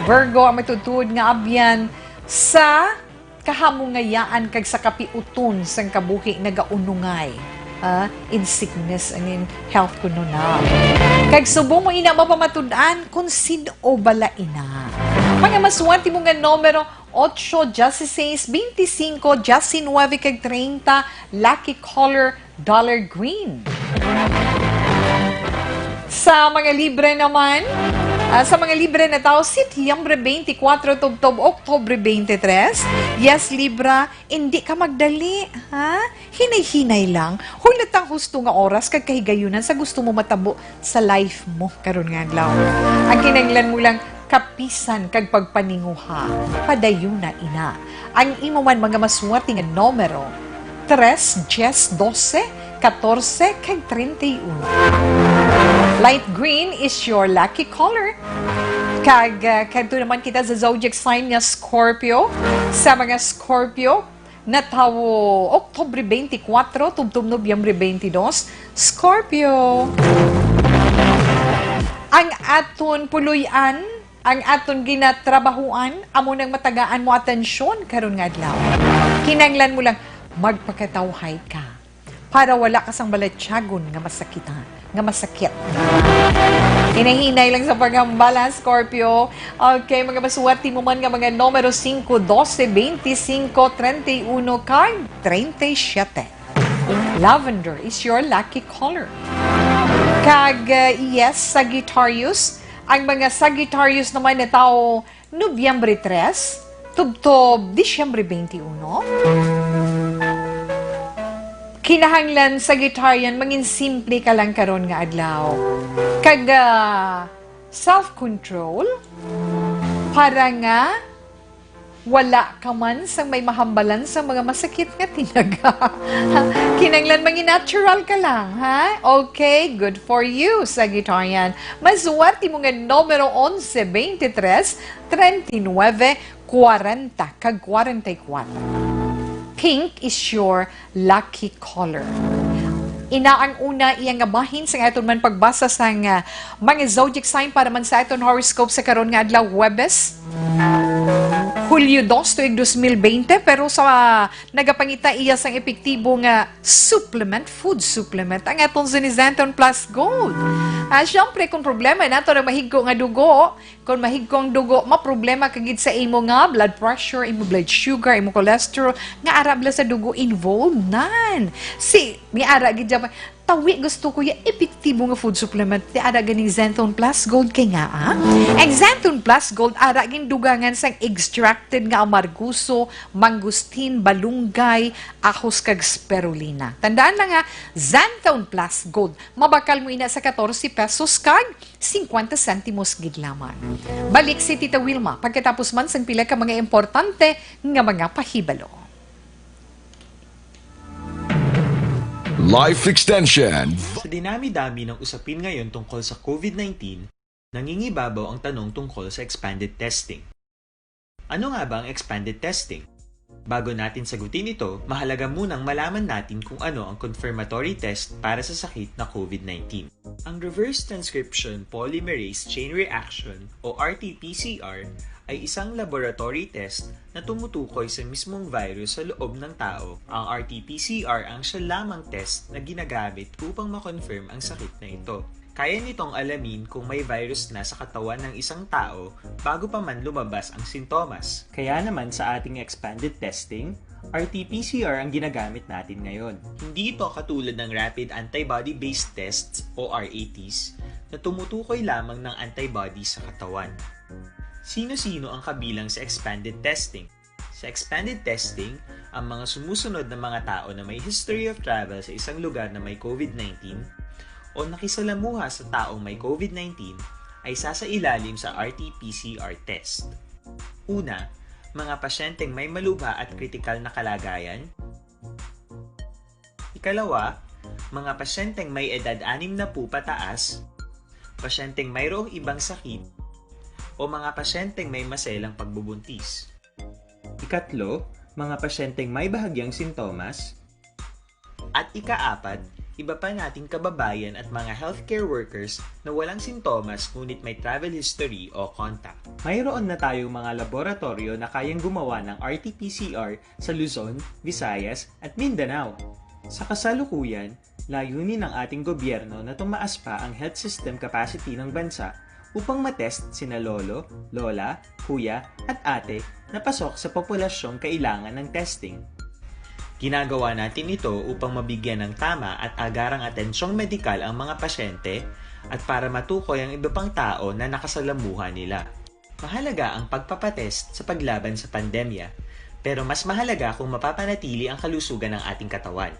Virgo ang matutuod nga abyan sa kahamungayaan kag sa kapiuton sang kabuhi nagaunungay, ah, in sickness and in health kuno na. Kag subong mo ina mapamatud-an kung sin-o bala ina. Mga masuwati mo nga numero, ocho, dieciséis, veinticinco, diecinueve, kag treinta, lucky color, dollar green. Sa mga Libra naman, ah, sa mga Libra natawo, Setyembre twenty-four tubtob Oktubre twenty-three. Yes, Libra, hindi ka magdali, ha? Hinay-hinay lang. Hulat ang husto nga oras kag kahigayunan sa gusto mo matabo sa life mo karon nga adlaw. Ang kinahanglan mo lang, kapisan kag pagpaninguha. Padayuna ina. Ang imo man mga masuwati nga numero, tres, dies, doce, katorse, kag treinta y uno. Light green is your lucky color. Kag, ah, kadto naman kita sa zodiac sign nga Scorpio. Sa mga Scorpio, natawo Oktubre twenty-four tubtob Nobyembre twenty-two, Scorpio. Ang aton puloy-an, ang aton ginatrabahuan, amo nang matagaan mo atensyon karon nga adlaw. Kinahanglan mo lang magpakatawhay ka para wala ka sang balatyagon nga masakitan, nga masakit. Hinay-hinay lang sa paghambal, ha, Scorpio. Okay, mga masuwati mo man nga mga numero, singko, dose, bente singko, trenta y uno, kag trenta y siyete. Lavender is your lucky color. Kag, uh, yes, Sagittarius. Ang mga Sagittarius naman natawo Nobyembre tres, tubtob Disyembre bente uno. Kinahanglan, Sagittarian, mangin simple ka lang karon nga adlaw. Kag, ah, self-control para nga Wala ka man sang may mahambalan sa mga masakit nga tinaga. Kinahanglan mangi-natural ka lang, ha? Okay, good for you, Sagitarian. Maswerte mo nga numero onse, veintitrés, treinta y nueve, cuarenta, kag cuarenta y cuatro. Pink is your lucky color. Ina ang una iya nga bahin sa aton man pagbasa sang, ah, mga zodiac sign para man sa aton horoscope sa karon nga adlaw, Huwebes, Hulyo dos, tuig dos mil bente, pero sa nagapangita iya sang epektibo nga supplement, food supplement, ang aton Zenizanthone Plus Gold. Ah, syempre, kung problema nato na mahigko nga dugo, kung mahigko ang dugo, maproblema ka gid sa imo nga blood pressure, imo blood sugar, imo cholesterol, nga ara bala sa dugo involved nan. Si, may ara gid dyan, tawi gusto ko ya epektibo nga food supplement, ti ara ganing Xanthone Plus Gold kay nga, ah? Ang Xanthone Plus Gold, ara gindugangan sang extracted nga amarguso, mangustin, balunggay, ahos kag spirulina. Tandaan lang nga, Xanthone Plus Gold, mabakal mo ina sa katorse pesos kag singkwenta sentimos gid lamang. Balik si Tita Wilma pagkatapos man sang pila ka mga importante nga mga pahibalo. Life Extension. Sa dinami-dami ng usapin ngayon tungkol sa COVID nineteen, nangingibabaw ang tanong tungkol sa expanded testing. Ano nga ba ang expanded testing? Bago natin sagutin ito, mahalaga munang malaman natin kung ano ang confirmatory test para sa sakit na COVID nineteen. Ang reverse transcription polymerase chain reaction o R T P C R ay isang laboratory test na tumutukoy sa mismong virus sa loob ng tao. Ang R T P C R ang siya lamang test na ginagamit upang ma-confirm ang sakit na ito. Kaya nitong alamin kung may virus na sa katawan ng isang tao bago pa man lumabas ang sintomas. Kaya naman sa ating expanded testing, R T P C R ang ginagamit natin ngayon. Hindi ito katulad ng rapid antibody-based tests o R A Ts na tumutukoy lamang ng antibodies sa katawan. Sino-sino ang kabilang sa expanded testing? Sa expanded testing, ang mga sumusunod na mga tao na may history of travel sa isang lugar na may COVID nineteen o nakisalamuha sa taong may COVID nineteen ay sasailalim sa R T P C R test. Una, mga pasyenteng may malubha at kritikal na kalagayan. Ikalawa, mga pasyenteng may edad anim na po pataas, pasyenteng mayroong ibang sakit, o mga pasyenteng may maselang pagbubuntis. Ikatlo, mga pasyenteng may bahagyang sintomas. At ikaapat, iba pa nating kababayan at mga healthcare workers na walang sintomas ngunit may travel history o contact. Mayroon na tayong mga laboratoryo na kayang gumawa ng R T P C R sa Luzon, Visayas, at Mindanao. Sa kasalukuyan, layunin ng ating gobyerno na tumaas pa ang health system capacity ng bansa upang matest sina lolo, lola, kuya, at ate na pasok sa populasyong kailangan ng testing. Ginagawa natin ito upang mabigyan ng tama at agarang atensyong medikal ang mga pasyente at para matukoy ang iba pang tao na nakasalamuha nila. Mahalaga ang pagpapatest sa paglaban sa pandemya, pero mas mahalaga kung mapapanatili ang kalusugan ng ating katawan.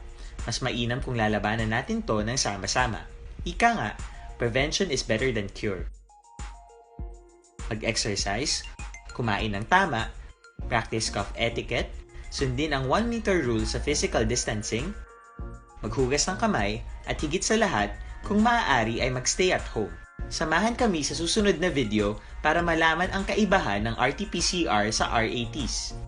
Mas mainam kung lalabanan natin to ng sama-sama. Ika nga, prevention is better than cure. Mag-exercise, kumain ng tama, practice cough etiquette, sundin ang one meter rule sa physical distancing, maghugas ng kamay, at higit sa lahat, kung maaari ay mag-stay at home. Samahan kami sa susunod na video para malaman ang kaibahan ng R T P C R sa R A Ts.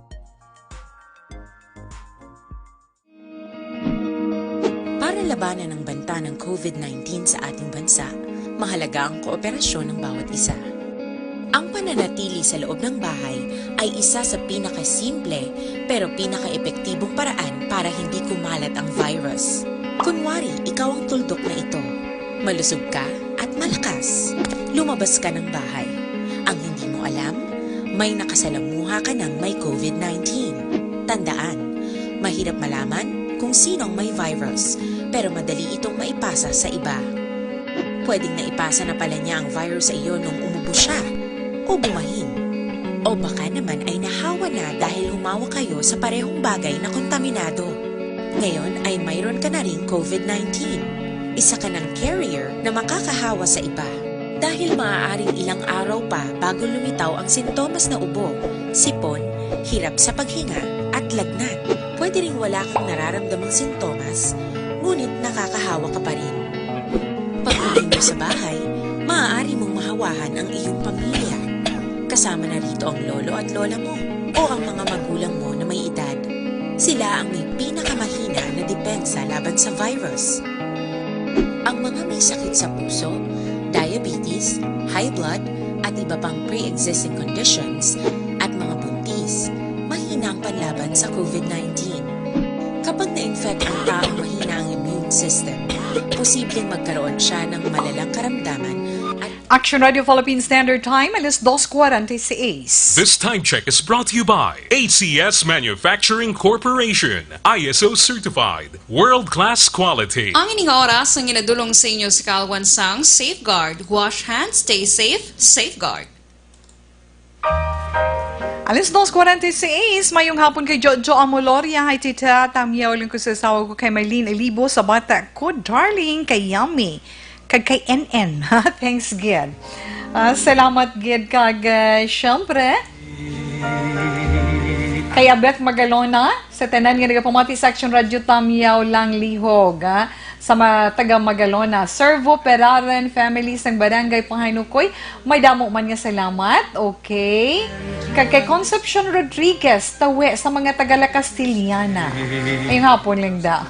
Para labanan ang banta ng COVID nineteen sa ating bansa, mahalaga ang kooperasyon ng bawat isa. Ang pananatili sa loob ng bahay ay isa sa pinakasimple pero pinakaepektibong paraan para hindi kumalat ang virus. Kunwari, ikaw ang tuldok na ito. Malusog ka at malakas. Lumabas ka ng bahay. Ang hindi mo alam, may nakasalamuha ka ng may COVID nineteen. Tandaan, mahirap malaman kung sino ang may virus, pero madali itong maipasa sa iba. Pwedeng naipasa na pala niya ang virus sa iyo nung umubo siya o bumahin. O baka naman ay nahawa na dahil humawa kayo sa parehong bagay na kontaminado. Ngayon ay mayroon ka na ring COVID nineteen. Isa ka ng carrier na makakahawa sa iba. Dahil maaaring ilang araw pa bago lumitaw ang sintomas na ubo, sipon, hirap sa paghinga, at lagnat. Pwede ring wala kang nararamdamang sintomas, ngunit nakakahawa ka pa rin. Pag-uwi mo sa bahay, maaari mong mahawahan ang iyong pamilya. Kasama na rito ang lolo at lola mo o ang mga magulang mo na may edad. Sila ang may pinakamahina na depensa laban sa virus. Ang mga may sakit sa puso, diabetes, high blood, at iba pang pre-existing conditions, at mga buntis, mahina ang panlaban sa COVID nineteen. Kapag na-infect ang taong mahina ang immune system, posibleng magkaroon siya ng malalang karamdaman at Action Radio Philippine Standard Time, alas dos cuarenta y seis. This time check is brought to you by A C S Manufacturing Corporation, I S O certified, world-class quality. Ang ining oras ang ginadulong sa inyo sa Kalwan sang Safeguard. Wash hands, stay safe, Safeguard. Alas dos cuarenta y seis, mayong hapon kay Jojo Amoloria. Hi, Tita. Tamyaw lang ko sa asawa ko kay Marlene Alibo sa bata ko, darling, kay Yummy. Kag kay N N. Thanks, gid. Ah, salamat, gid. Kag, ah, syempre, kay Abet Magalona, sa tanan nga nagapamati sa Action Radio, tamyaw lang lihog, ah, sa mga taga Magalona. Servo Peraren family sang Barangay Panganukoy, may damo man nga salamat. Okay. Kag kay Concepcion Rodriguez, tawi sa mga taga La Castellana. Ay, hapon lang da.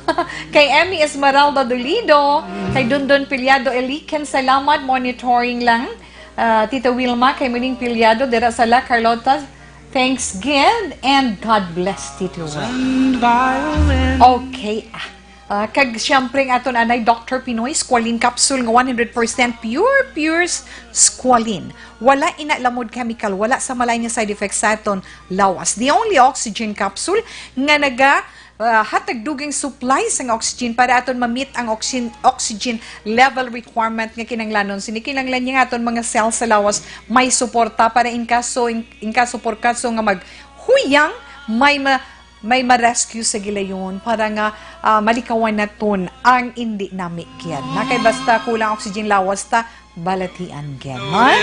Kay Emmy Esmeralda Dolido, kay Dundon Piliado Eliken, salamat, monitoring lang. Ah, Tito Wilma, kay Muning Piliado, dira sa La Carlota, thanks gid, and God bless, Tito Will. Okay, ah. Ah, kag siyempre ang aton anay Doctor Pinoy Squalene Capsule nga one hundred percent pure, pure s-, squalene. Wala ina lamod chemical, wala sa malay nga side effects sa aton lawas. The only oxygen capsule nga naga, ah, hatag dugay supply sang oxygen para aton ma-meet ang oxygen, oxygen level requirement nga kinahanglanon. Sini kinahanglan niya nga aton mga cells sa lawas may suporta para in kaso, in, in kaso por kaso nga maghuyang, may ma-, may ma-rescue sa gilayon para nga, ah, malikawan naton ang indi nami kyan. Na kay basta kulang oxygen lawas ta, balatian gid, ha?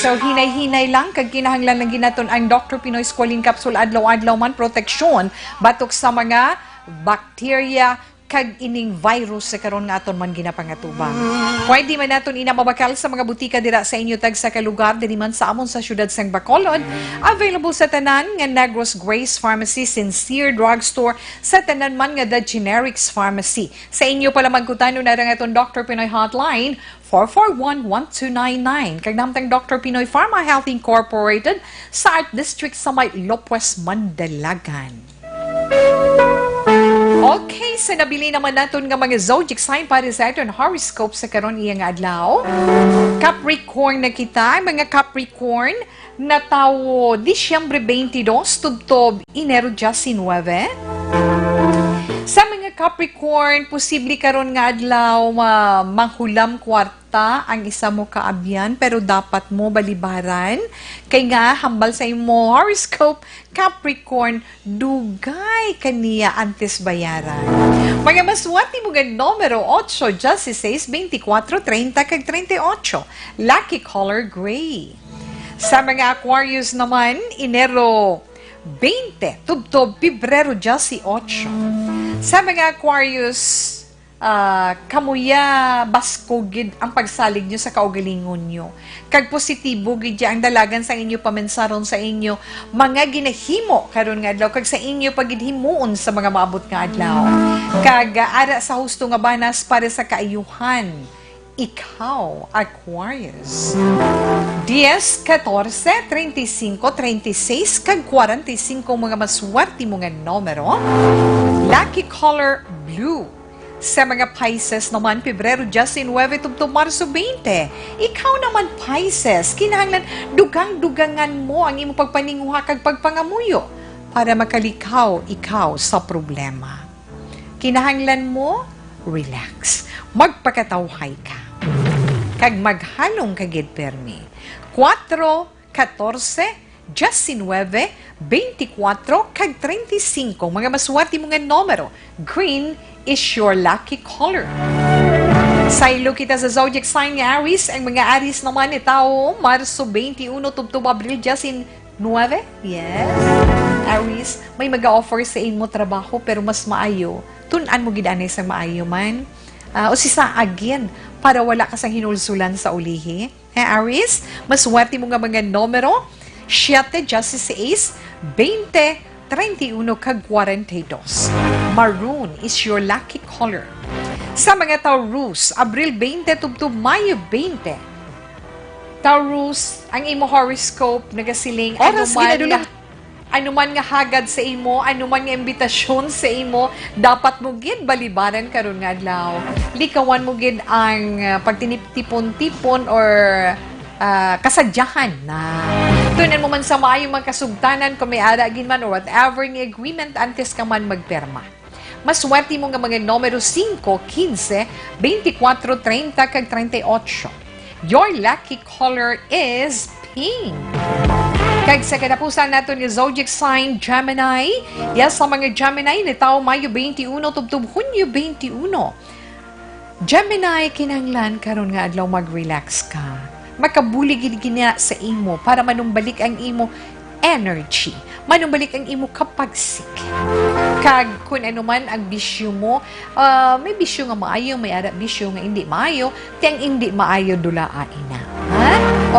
So, hinay-hinay lang, kag kinahanglan lang gid naton ang Doctor Pinoy Squalene Capsule adlaw-adlaw man, proteksyon batok sa mga bakterya kag ining virus sa karon nga aton man ginapangatubang. Pwede man naton ina mabakal sa mga butika dira sa inyo tagsa ka lugar, diri man sa amon sa siyudad sang Bacolod. Available sa tanan nga Negros Grace Pharmacy, Sincere Drugstore, sa tanan man nga The Generics Pharmacy. Sa inyo pa lamang kutanon na ang aton Doctor Pinoy Hotline, four four one, one two nine nine. Kag namtang Doctor Pinoy Pharma Health Incorporated sa Art District sa may Lopez, Mandalagan. Okay, sa nabili naman naton nga mga zodiac sign para sa aton horoscope sa karon iya nga adlaw. Capricorn na kita, mga Capricorn, natawo Disyembre twenty-two, tubtob Enero diecinuebe. Sa mga Capricorn, posible karon nga adlaw ma-, manghulam kwarta ang isa mo kaabyan, pero dapat mo balibaran. Kay nga, hambal sa imo horoscope, Capricorn, dugay ka niya antes bayaran. Mga maswerte mo nga numero, ocho, dieciséis, veinticuatro, treinta, kag treinta y ocho. Lucky color, gray. Sa mga Aquarius naman, Enero twenty, tubtob Pebrero dieciocho. Sa mga Aquarius, ah, kamuya baskog gid ang pagsalig nyo sa kaugalingon nyo. Kag positibo gid ya ang dalagan sa inyo paminsaron sa inyo mga ginahimo karon nga adlaw kag sa inyo pa gid himuon sa mga maabot nga adlaw. Kag, ah, ara sa husto nga banas para sa kaayuhan. Ikaw, Aquarius. Dies, catorce, treinta y cinco, treinta y seis, kag cuarenta y cinco mga maswerte mo nga numero. Lucky color, blue. Sa mga Pisces naman, Pebrero diecinuebe tubtob Marso twenty. Ikaw naman, Pisces, kinahanglan dugang-dugangan mo ang imong pagpaninguha kag pagpangamuyo para makalikaw ikaw sa problema. Kinahanglan mo, relax. Magpakatawhay ka. Kag maghalong ka gid pirmi. Kuwatro, katorse, diecinuebe, beintikwatro, kag treinta y cinco, mga maswerte mo nga numero. Green is your lucky color. Saylo kita sa zodiac sign nga Aries. Ang mga Aries naman, natawo Marso twenty-one tubtob Abril diyes, Nuebe? Yes. Aries, may mag-offer sa imo trabaho, pero mas maayo, tun-an mo gid anay sang maayo man. Ah, usisa agin para wala ka sang hinulsulan sa ulihi. Eh, Aries, maswerte mo nga mga numero, siete, dieciséis, veinte, treinta y uno, kag kwarenta y dos. Maroon is your lucky color. Sa mga Taurus, Abril veinte tubtob Mayo veinte. Taurus, ang imo horoscope nagasiling, Oras, anuman ginadulo. nga, anuman nga hagad sa imo, anuman nga imbitasyon sa imo, dapat mo gid balibaran karon nga adlaw. Likawan mo gid ang, ah, pagtinip-tipon-tipon or, ah, kasadyahan na. Tun-an mo man sa maayong mga kasugtanan kung may ara gid man or whatever nga agreement antes ka man magpirma. Maswerte mo nga mga numero singko, kinse, beintikwatro, treinta, kag treinta y ocho. Your lucky color is pink. Kag sa katapusan naton nga zodiac sign, Gemini. Yes, sa mga Gemini, natawo Mayo twenty-one tubtob Hunyo twenty-one. Gemini, kinahanglan karon nga adlaw mag-relax ka. Makabulig gid kina sa imo para manumbalik ang imo energy, manumbalik ang imo kapagsik. Kag kun ano man ang bisyo mo, ah, may bisyo nga maayo, may ara bisyo nga indi maayo, ti ang indi maayo dulaa ina. Ha?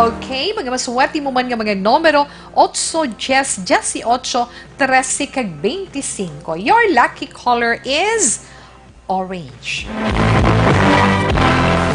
Okay, mga maswerte mo man nga mga numero, otso, diyes, diyesyocho, trese, kag beintisinko. Your lucky color is orange.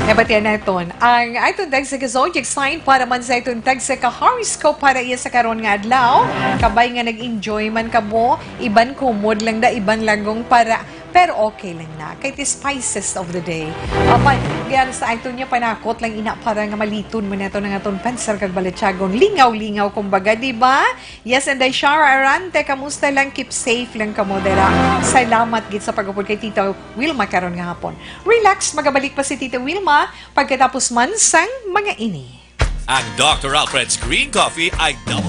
Nabatian naton ang aton tagsa ka zodiac sign para man sa aton tagsa ka horoscope para iya sa karon nga adlaw. Kabay nga nag-enjoy man kamo, iban kumod lang da, iban lagong para, pero okay lang na. Kay ti spices of the day. Apan, yan sa aton niya panakot lang ina para nga maliton mo nato ng aton pansar kag balatyagon. Lingaw-lingaw, kumbaga, di ba? Yes, and Aishara Arante, kamusta lang? Keep safe lang kamo dira. Salamat gid sa pag-upod kay Tita Wilma karon nga hapon. Relax, magabalik pa si Tita Wilma pagkatapos man sang mga ini. Ang Doctor Alfred's Green Coffee ay double.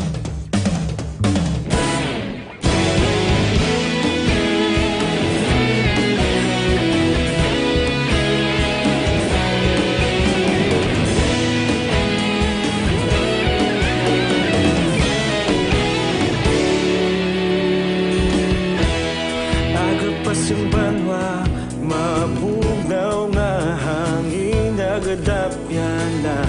Aga pa sing banwa, mabugnaw nga hangin nagadapyan na.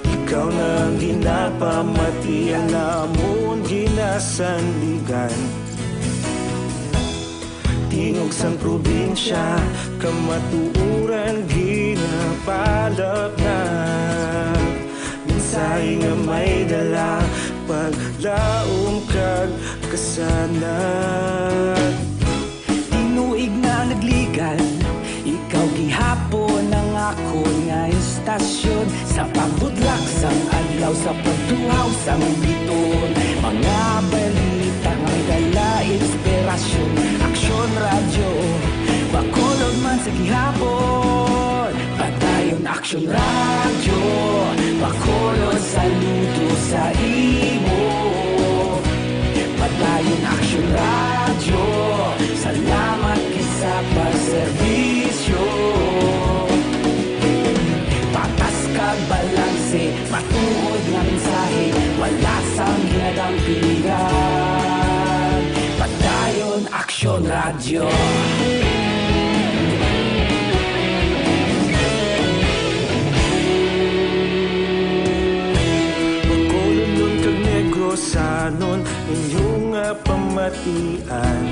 Ikaw na ang ginapamati, ang amon ginasandigan. Tingog sang probinsya, kamatuoran ginapalapnag. Mensahe nga may dala, paglaom kag kasanag. Tinuig na nagligad, ikaw gihapon ang akon nga estasyon. Sa pagbutlak sang adlaw, sa pagtuhaw sang bituon, mga balita nga may dala inspirasyon. Aksyon Radyo, Bacolod man sa gihapon. Padayon Aksyon Radyo, Bacolod, saludo sa imo. Padayon Aksyon Radyo, salamat gid sa pagserbisyo. Patas kag balanse, matuod nga mensahe, wala sang ginadampingan. Padayon Aksyon Radyo. Bacolodnon kag Negrosanon, inyo nga pamatian.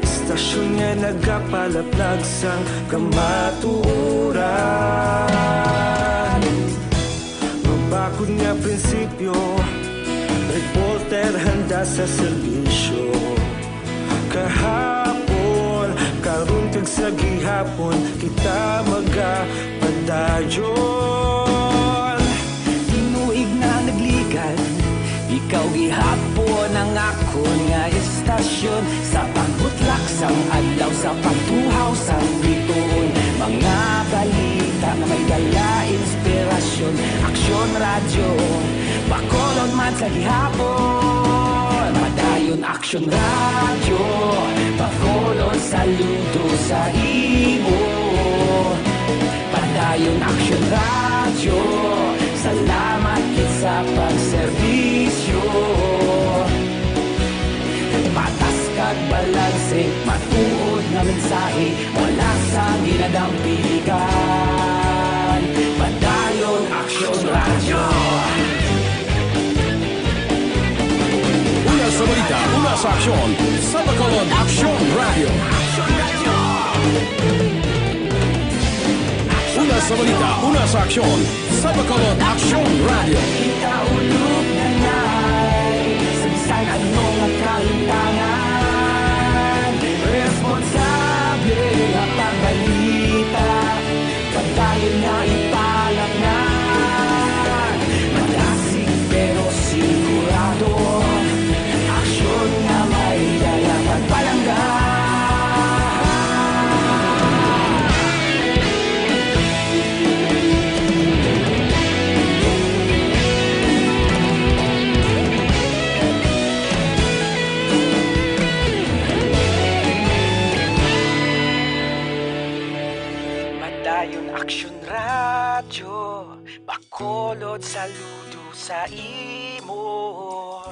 Estasyon nga nagapalaplag sang kamatuoran. Mabakod nga prinsipyo, reporter handa sa serbisyo. Kahapon, karon kag sa gihapon, kita magapadayon. Tinuig na nagligad, ikaw gihapon ang akon nga estasyon. Sa pagbutlak sang adlaw, sa pagtuhaw sang bituon, mga balita nga may dala inspirasyon. Aksyon Radyo, Bacolod man sa gihapon. Padayon Aksyon Radyo, Bacolod, saludo sa imo. Padayon Aksyon Radyo, salamat gid sa pagserbi. Wala sa ginadampigan. Padayon Aksyon Radyo. Una sa balita, una sa aksyon, sa Bacolod Aksyon Radyo. Una sa balita, una sa aksyon, sa Bacolod Aksyon Radyo. Kita ulog na nai, sa bisan ano nga kahitangan, responsable nga pagbalita, padayon nga ipalatnag. Madasig pero sigurado, aksyon nga may dala pagpalangga. Padayon Aksyon Radyo, Bacolod, saludo sa imo.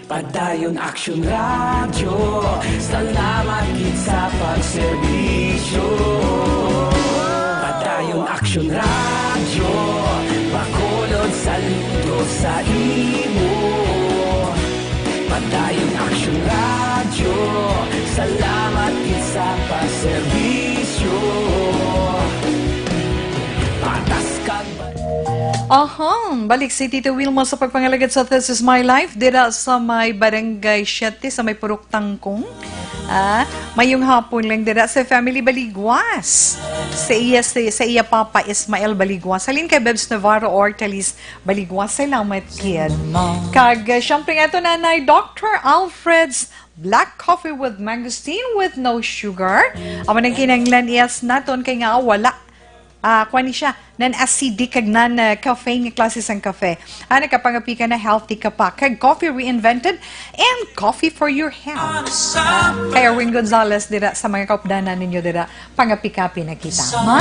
Padayon Aksyon Radyo, salamat gid sa pagserbisyo. Padayon Aksyon Radyo, Bacolod, saludo sa imo. Padayon Aksyon Radyo, salamat gid sa pagserbisyo. Patas kag Aha, balik si Tita Wilma sa pagpangalagad sa This Is My Life dira sa may Barangay Siete, sa may Purok Tangkong. Ah, mayong hapon lang dira sa family Baliguas. Sa iya, sa, sa iya papa Ismael Baliguas. Halin kay Bebs Navarro Ortalis Baliguas. Salamat, kid. Kag, ah, syempre nga ito, Nanay Doctor Alfred's Black Coffee with Mangosteen with no sugar. Amo nang kinahanglan, yes, naton kay nga wala, ah, kuwan ni siya, non-acidic kag non, ah, caffeine nga klase sang kafe. Ah, nakapangapi ka na, healthy ka pa. Kag Coffee Reinvented and Coffee for Your Health. Ah, kay Erwin Gonzalez dira sa mga kaupdanan ninyo dira, pangapi-kapi na kita. Ha?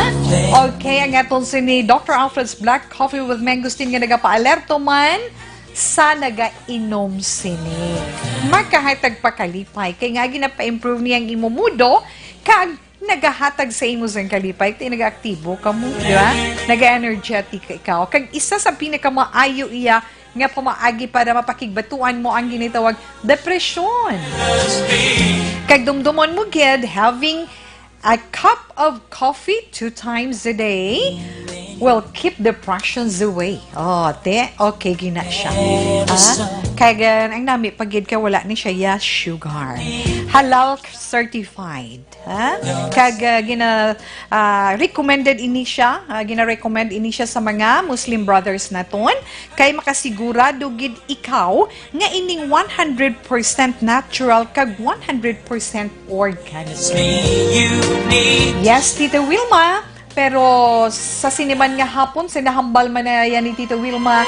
Okay, ang aton sini Doctor Alfred's Black Coffee with Mangosteen nga nagapaalerto man sa nagainom sini. Makahatag pa kalipay, kay nga ginapa-improve niya ang imo mudo, kag nagahatag sa imo sang kalipay, kay nagaaktibo ka mo, di ba? Naga-energetic ka ikaw. Kag isa sa pinakamaayo iya nga pamaagi para mapakigbatuan mo ang ginitawag depresyon. Kag dumdumon mo gid, having a cup of coffee two times a day will keep depressions away. Oh, te, okay gina siya. Ah, kag, ah, ang nami pa gid ka, wala ni siya ya sugar. Halal certified. Ha? Kag, ah, gina, ah, recommended ini siya, ah, gina-recommend ini siya sa mga Muslim brothers naton, kay makasigurado gid ikaw nga ining one hundred percent natural kag one hundred percent organic. Yes, Tita Wilma, pero sa sini man nga hapon, sa nahambal man na yan ni Tita Wilma,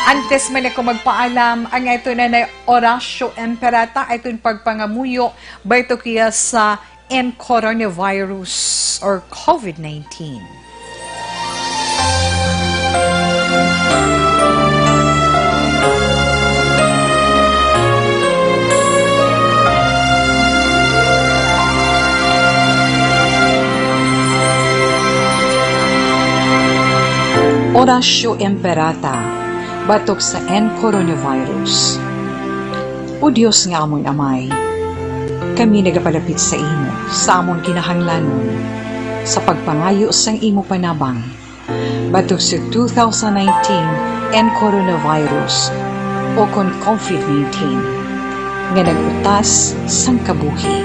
antes man ako magpaalam, ang ito na na Horacio Emperata, ito yung pagpangamuyo, baito kaya sa and coronavirus or COVID nineteen. Horacio Emperata, batok sa N coronavirus. O Dios nga amon Amay, kami nagapalapit sa imo sa amon kinahanglanon sa pagpangayo sang imo panabang batok sa two thousand nineteen N coronavirus o kon COVID nineteen nga nag-utas sang kabuhi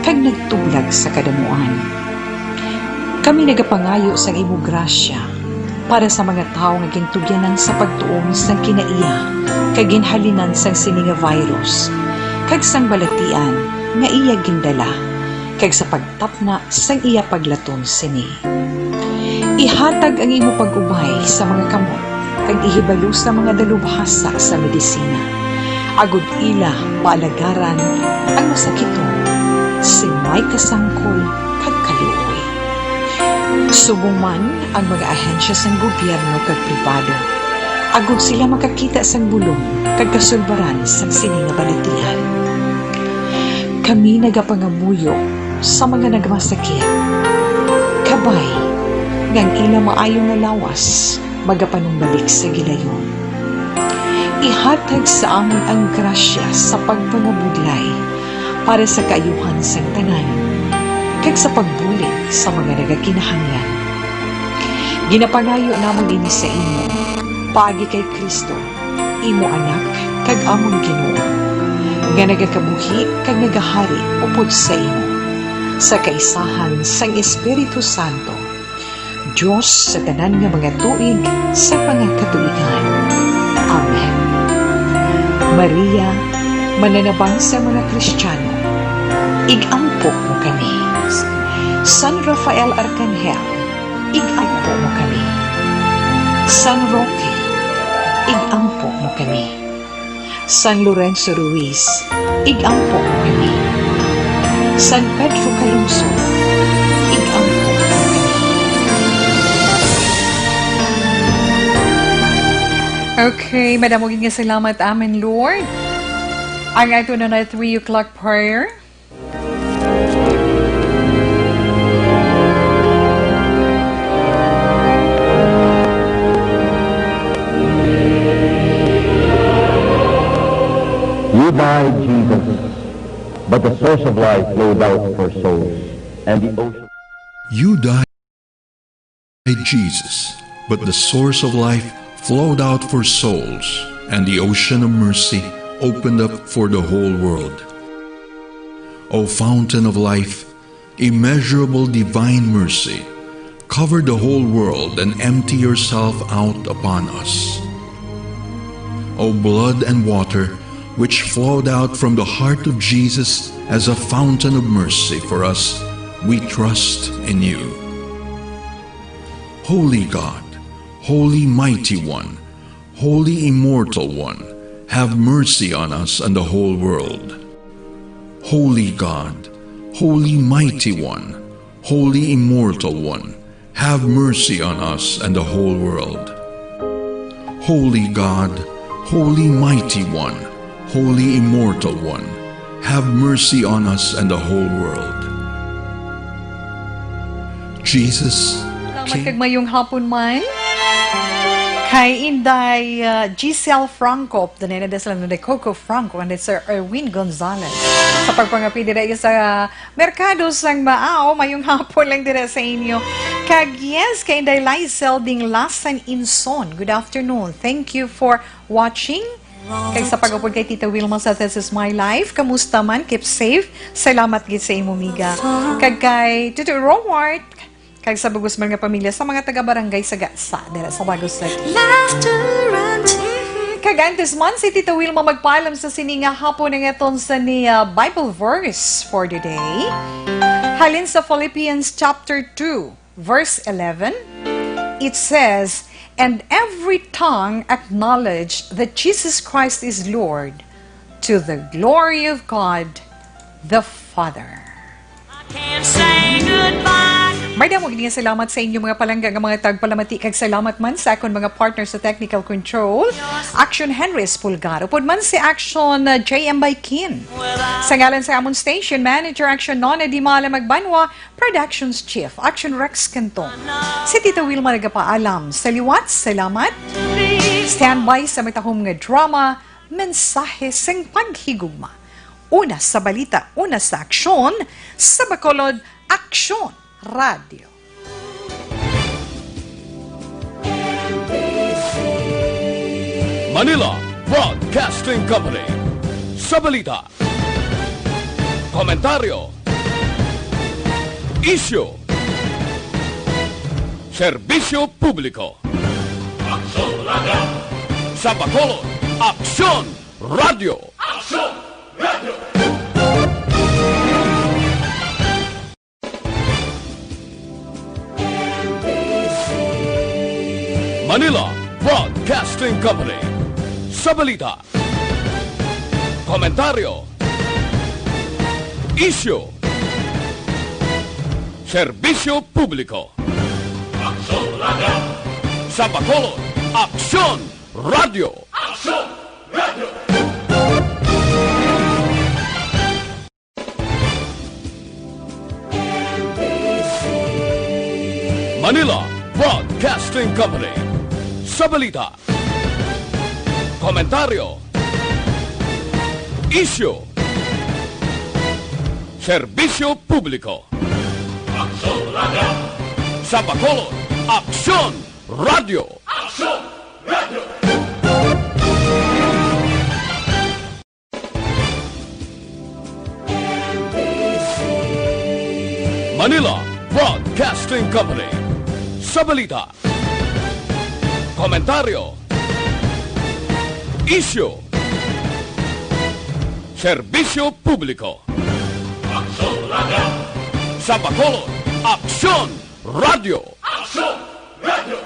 kag nagtublag sa kadamuan. Kami nagapangayo sang imo grasya para sa mga tawo nga gintugyanan sa pagtuon sang kinaiya kag ginhalinan sang sini nga virus, kag sang balatian nga iya gindala, kag sa pagtapna sang iya paglaton sini. Ihatag ang imo pag-ubay sa mga kamot, kag ihibalo sa mga dalubhasa sa medisina, agod ila maalagaran ang masakiton sing may kasangkol kag kaluoy. Subong man ang mga ahensya sang gobyerno kag pribado, agod sila makakita sang bulong kag kasulbaran sang sini nga balatian. Kami nagapangamuyo sa mga nagmasakit. Kabay nga ang ila maayo nga lawas magapanumbalik sa gilayon. Ihatag sa amon ang grasya sa pagpangabudlay para sa kaayuhan sang tanan, kag sa pagbulig sa mga nagakinahanglan. Ginapangayo namon ini sa imo, paagi kay Cristo, imo Anak, kag amon Ginoo, nga nagakabuhi kag nagahari upod sa imo, sa kaisahan sang Espiritu Santo, Dios sa tanan nga mga tuig sa mga katuigan. Amen. Maria, mananabang sa mga Kristiyano, ig-ampo mo kami. San Rafael Arkanghel, ig-ampo mo kami. San Roque, ig-ampo mo kami. San Lorenzo Ruiz, ig-ampo mo kami. San Pedro Calungsod, ig-ampo mo kami. Okay, madamo gid nga salamat, amen, Lord. Ang ato na na three o'clock prayer. You died, Jesus, but the source of life flowed out for souls, and the ocean. You died, Jesus, but the source of life flowed out for souls, and the ocean of mercy opened up for the whole world. O fountain of life, immeasurable divine mercy, cover the whole world and empty yourself out upon us. O blood and water, which flowed out from the heart of Jesus as a fountain of mercy for us, we trust in you. Holy God, Holy Mighty One, Holy Immortal One, have mercy on us and the whole world. Holy God, Holy Mighty One, Holy Immortal One, have mercy on us and the whole world. Holy God, Holy Mighty One, Holy Immortal One, have mercy on us and the whole world. Jesus. Salamat kag mayong hapon man. Kay Inday, uh, Giselle Franco, the name sila ni Coco Franco, and Sir Erwin Gonzalez. Sa pagpangapi dira sa merkado sang Maaw, mayong hapon lang dira sa inyo. Kag yes, kay Inday Lysel Dinglasan Inson. Good afternoon. Thank you for watching. Kag sa pag-upod kay Tita Wilma sa This Is My Life, kamusta man? Keep safe. Salamat gid sa imo, miga. Kag kay Tito Robert, kag sa bug-os man nga pamilya sa mga taga-barangay sa Gasa, dira sa Bagos City. Laughter and tears. Kag antes man si Tita Wilma magpaalam sa sini nga hapon, ang aton sa ni, ah, Bible verse for the day. Halin sa Philippians chapter two, verse eleven, it says, "And every tongue acknowledge that Jesus Christ is Lord, to the glory of God the Father." Can't say goodbye. Madamo gid nga salamat sa inyo, mga palangga nga mga tagpalamati, kag salamat man sa akon mga partner sa technical control, Action Henry Espulgar, upod man si Action, uh, J M Baikin. Sa ngalan sa amon station manager, Action Nona Dimala Magbanwa, Productions Chief, Action Rex Canton, si Tita Wilma nagapaalam. Sa liwat, salamat. Standby sa matahom nga drama, Mensahe sing Paghigugma. Una sa balita, una sa aksyon, sa Bacolod, Aksyon Radio. Manila Broadcasting Company. Sa balita, komentaryo, isyu, serbisyo publiko. Aksyon Radio. Sa Bacolod, Aksyon Radio. Aksyon Radio. Manila Broadcasting Company. Sa balita, komentaryo, isyu, serbisyo publiko. Aksyon Radio. Sa Bacolod, Aksyon Radio. Aksyon Radio. Manila Broadcasting Company. Sa balita, komentaryo, isyu, serbisyo publiko. Aksyon Radio. Sa Bacolod, Aksyon Radio. Aksyon Radio. Manila Broadcasting Company. Sa balita, komentaryo, isyu, serbisyo publiko. Aksyon Radio. Sa Bacolod, Aksyon Radio. Aksyon